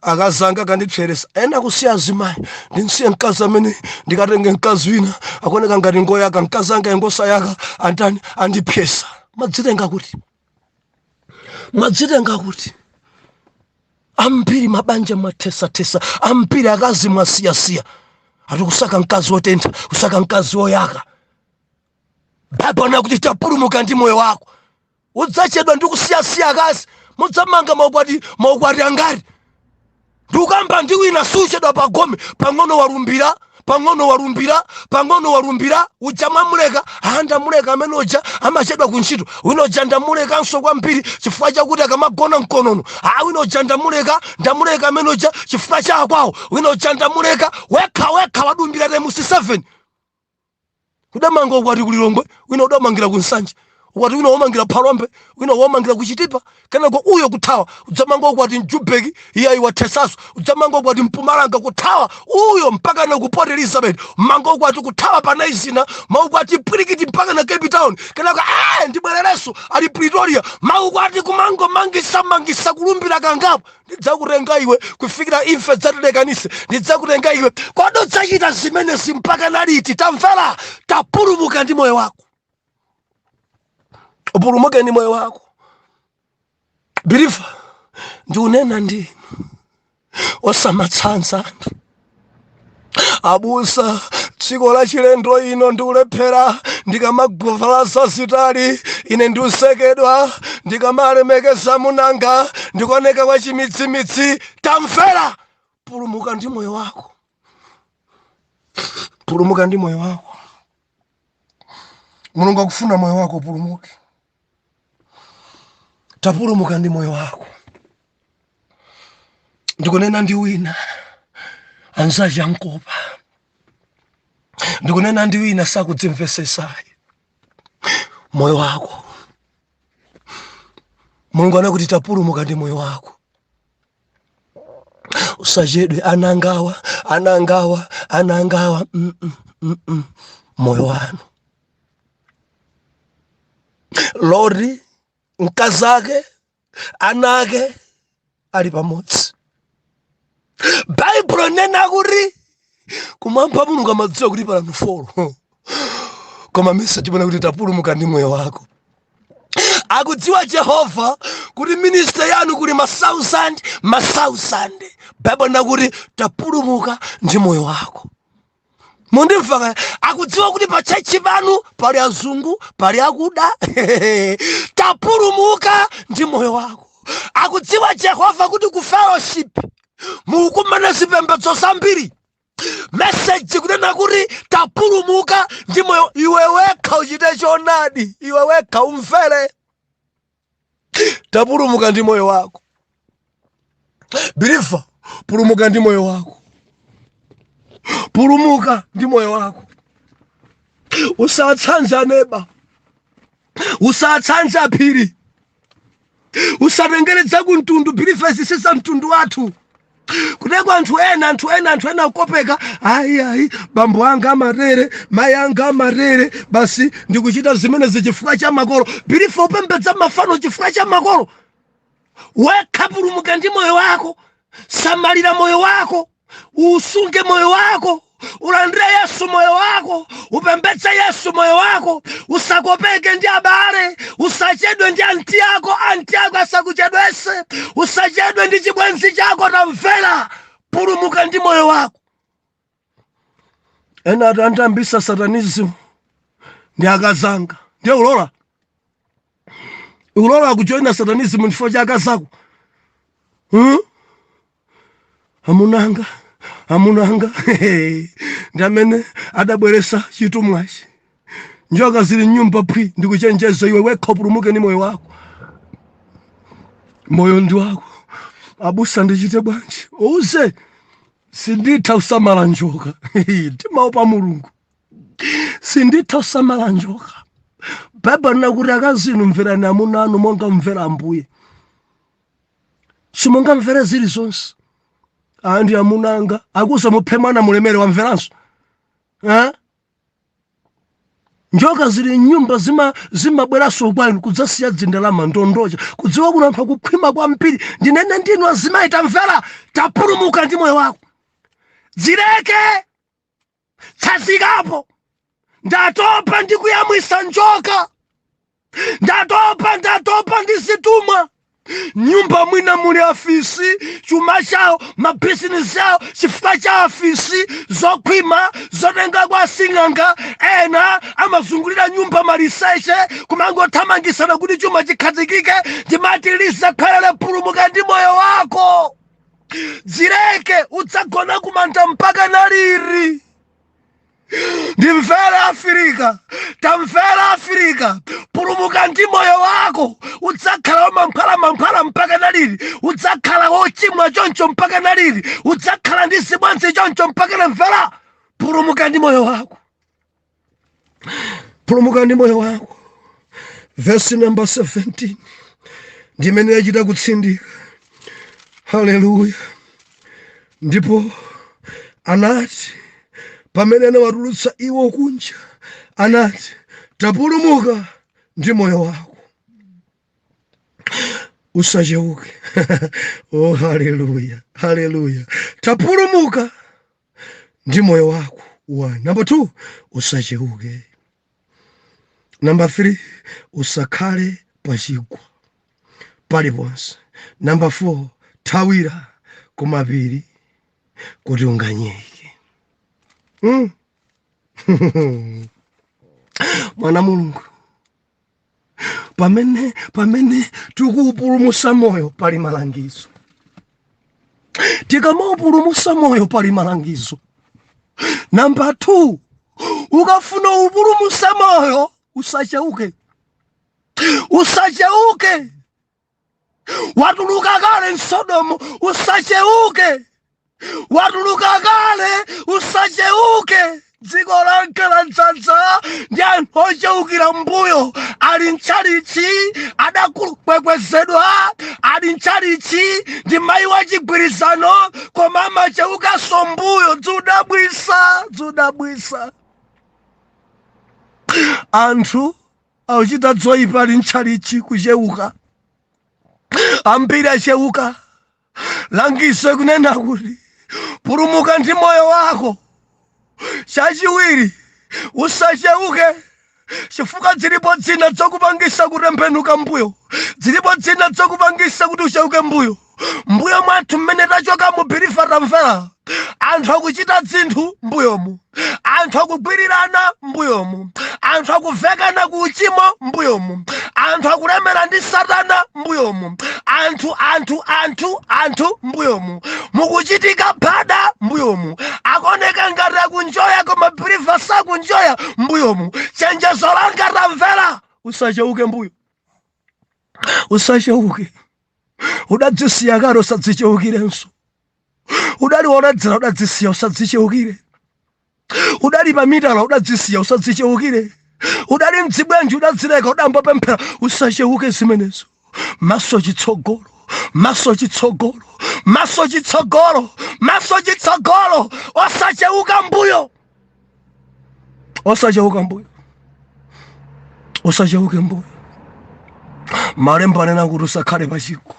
akazanga kandipseresa. Ena kusiya azimayi: "Ndinsiye mkazi amene, ndikatenge mkazi wina, akuoneka ngati ngoyaka. Mkazi anga ingosayaka, antani andipyesa." Madzitenga kuti? Madzitenga kuti? Ambiri mabanja mwathesathesa, ambiri akazi mwasiyasiya, ati kusaka mkazi wotentha, kusaka mkazi woyaka. Baibulo nakuti tapulumuka ndi moyo wako. Udzachedwa ndi kusiyasiya akazi. Mudzamanga maukwati, maukwati angati? Ndikukamba ndi wina, suchedwa pagome. Pang'ono walumbira, pang'ono walumbira, pang'ono walumbira. Uja mwamuleka? "Ah, ndamuleka amene uja, amachedwa kuntchito. Wina uja ndamulekanso kwambiri chifukwa chakuti akamagona mkonono. Ah, wina uja ndamuleka, ndamuleka amene uja chifukwa cha akwawo. Wina uja ndamuleka." Wekha wekha wadumbira times 7. Kudamanga ukwati kulilongwe, wina udamangira ku Nsanje ukwati, wina womangira Phalombe, wina womangira ku Chitipa, kenako uyo kuthawa. Udzamanga ukwati mJubeki, iye wathesaso. Udzamanga ukwati Mpumalanga, kuthawa uyo mpaka na ku Port Elizabeth. Manga ukwati, kuthawa pa Naizina. Maukwati pwirikiti mpaka na Cape Town, kenako eh, ndibwererenso, ali Pretoria. Maukwati kumangomangisa mangisa, kulumbira kangapo: "Ndidzakutenga iwe kufikira imfa dzatilekanise, ndidzakutenga iwe." Kodi udzachita zimenezi mpaka naliti? Tamvera, tapulumuka ndi moyo wako, upulumuke ndi moyo wako. Believer, ndiunena ndi osamatsanza anthu. "Abusa, dziko la chilendo ino ndikulephera. Ndikamavala zazitali ine ndiusekedwa, ndikamalemekeza munanga ndikuoneka kwa chimidzimidzi." Tamvera, pulumuka ndi moyo wako, pulumuka ndi moyo wako. Mulungu akufuna moyo wako upulumuke. Tapulumuka ndi moyo wako. Ndikunena ndi wina anzache ankopa, ndikunena ndi wina sakudzimvesesayi moyo wako. Mulungu anakuti tapulumuka ndi moyo wako. Usachedwe anangawa, anangawa, anangawa. Moyo wanu. Loti, mkazi ake, ana ake ali pamodzi. Baibulo nena kuti kumwamba Mulungu amadziwa kuti pali anthu four, koma message ibona kuti tapulumuka ndi moyo wako. Akudziwa Jehova kuti ministry yanu kuli ma thousand, ma thousand. Baibulo nena kuti tapulumuka ndi moyo wako. Mundimva kaya? Akudziwa kuti pa church panu pali azungu, pali akuda. Tapulumuka ndi moyo wako. Akudziwa Jehova kuti ku fellowship mukumana zipembedzo zambiri. Message kunena kuti tapulumuka ndi moyo. Iwe wekha uchite choonadi, iwe wekha umvere. Tapulumuka ndi moyo wako. Believer, pulumuka ndi moyo wako, pulumuka ndi moyo wako. Usatsanze aneba, usatsanze aphiri, usatengeredza ku mtundu. Believers, sisa mtundu wathu kuteko anthu ena, anthu ena, anthu ena akopeka. Ayi, ayi, bambo anga amatere, mayi anga amatere, basi ndikuchita zimenezi chifukwa cha makolo. Believer, upembedza mafano chifukwa cha makolo. Wekha pulumuka ndi moyo wako, samalira moyo wako, usunge moyo wako, ulandire Yesu moyo wako, upembedze Yesu moyo wako. Usakopeke ndi abale, usachedwe ndi anti ako, anti ako asakuchedwese, usachedwe ndi chibwenzi chako. Tamvera, pulumuka ndi moyo wako. Ena ati antambisa satanism ndi akazanga. Ndiye ulola, ulola kujoina satanism chifukwa cha akazako, Amunanga, amunanga ndi amene adabweresa chitumwachi. Njoka zili mnyumba phwi. Ndikuchenjeza iwe wekha, upulumuke ndi moyo wako. Moyo ndi wako. Abusa, ndichite bwanji? Uze sinditha kusamala njoka, ndimaopa Mulungu, sinditha kusamala njoka. Baibulo linakuti akazi inu mverani amuna anu monga mvera Ambuye. Simungamvere zilizonse. Andi amunanga akuza muphe mwana mulemere, wamveranso, eh? Njoka zili mnyumba, zimabweranso kwanu kudzasiya dzindalama ndondocha, kudziwa kuti anthu akukhwima kwambiri. Ndinene ndinu azimayi, tamvera, tapulumuka ndi moyo wako. Dzileke, tsazikapo. Ndatopa ndi kuyamwisa njoka, ndatopa, ndatopa ndi zitumwa. Nyumba mwina muli afisi, chuma chawo, mabizinesi awo chifukwa cha afisi, zokhwima zotenga kwa asing'anga. Ena amazungulira nyumba maliseche kumangothamangisana kuti chuma chikhazikike. Ndimati lisakhwelere, pulumuka ndi moyo wako. Dzileke, udzagona kumanda mpaka naliri? Ndimvera Afirika, tamvera Afirika, pulumuka ndi moyo wako. Udzakhala wamankhwala mankhwala mpaka naliri? Udzakhala wochimwa choncho mpaka naliri? Udzakhala ndi zibwenzi choncho mpaka namvera? Pulumuka ndi moyo wako, pulumuka ndi moyo wako. Verse number 17 ndimene yachita kutsindika. Haleluya! Ndipo anati pamene anawatulutsa iwo kunja, anati, tapulumuka ndi moyo wako, usacheuke. Oh, haleluya, haleluya! Tapulumuka ndi moyo wako, one. Number two, usacheuke. Number three, usakhale pachigwa paliponse. Number four, thawira kumapiri kuti unganyeke. Mwana Mulungu, pamene tikuupulumusa moyo pali malangizo. Tikamaupulumusa moyo pali malangizo. Number 2, ukafuna upulumuse moyo, usacheuke, usacheuke. Watuluka kale mSodomu, usacheuke. Watuluka kale, usacheuke. Dziko langa ladzadza ndi anthu ocheukira mbuyo. Ali mtchalichi, adakwekwezedwa, ali mtchalichi ndi mayi wa chigwirizano, koma amacheukanso mbuyo. Dzudabwisa, dzudabwisa. Anthu akuchita dzoyipa ali mtchalichi, kucheuka. Ambiri acheuka. Langizo kunena kuti pulumuka ndi moyo wako. Chachiwiri, usacheuke, chifukwa zilipo zina zokupangisa kutembenuka mbuyo, zilipo zina zokupangisa kuti ucheuke mbuyo. Mbuyo mwathu mmene tachoka mu believer, tamvera, anthu akuchita zinthu mbuyomu, anthu akugwirirana mbuyomu, anthu akuvekana ku uchimo mbuyomu, anthu akulemera ndi satana mbuyomu, anthu, anthu, anthu, anthu mbuyomu mukuchitika phada mbuyomu, akuoneka ngati akunjoya koma believer sakunjoya mbuyomu. Chenjezo langa, tamvera, usacheuke mbuyo, usacheuke. Udadzisiya kale, usadzicheukirenso. Udali woledzera, udadzisiya, usadzicheukire. Udali pa mitala, udadzisiya, usadzicheukire. Udali mdzibwenji, udadzileka, udambopemphera, usacheuke zimenezo. Maso chitsogolo, maso chitsogolo, maso chitsogolo, maso chitsogolo, osacheuka mbuyo, osacheuka mbuyo, usacheuke mbuyo. Malembo anena kuti usakhale pachigwa.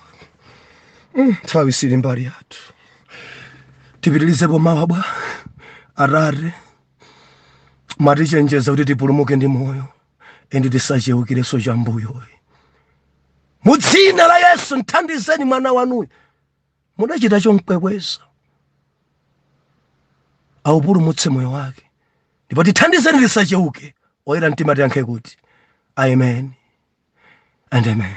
Nthawi sili mbali yathu, tipitirizepo mawa bwa. Atate, mwatichenjeza kuti tipulumuke ndi moyo and tisacheukirenso chambuyo. Mu dzina la Yesu, mthandizeni mwana wanuyu mudachita chomkwekweza aupulumutse moyo wake, ndipo tithandizeni tisacheuke. Oyera mtima tiyankhe kuti amen and amen.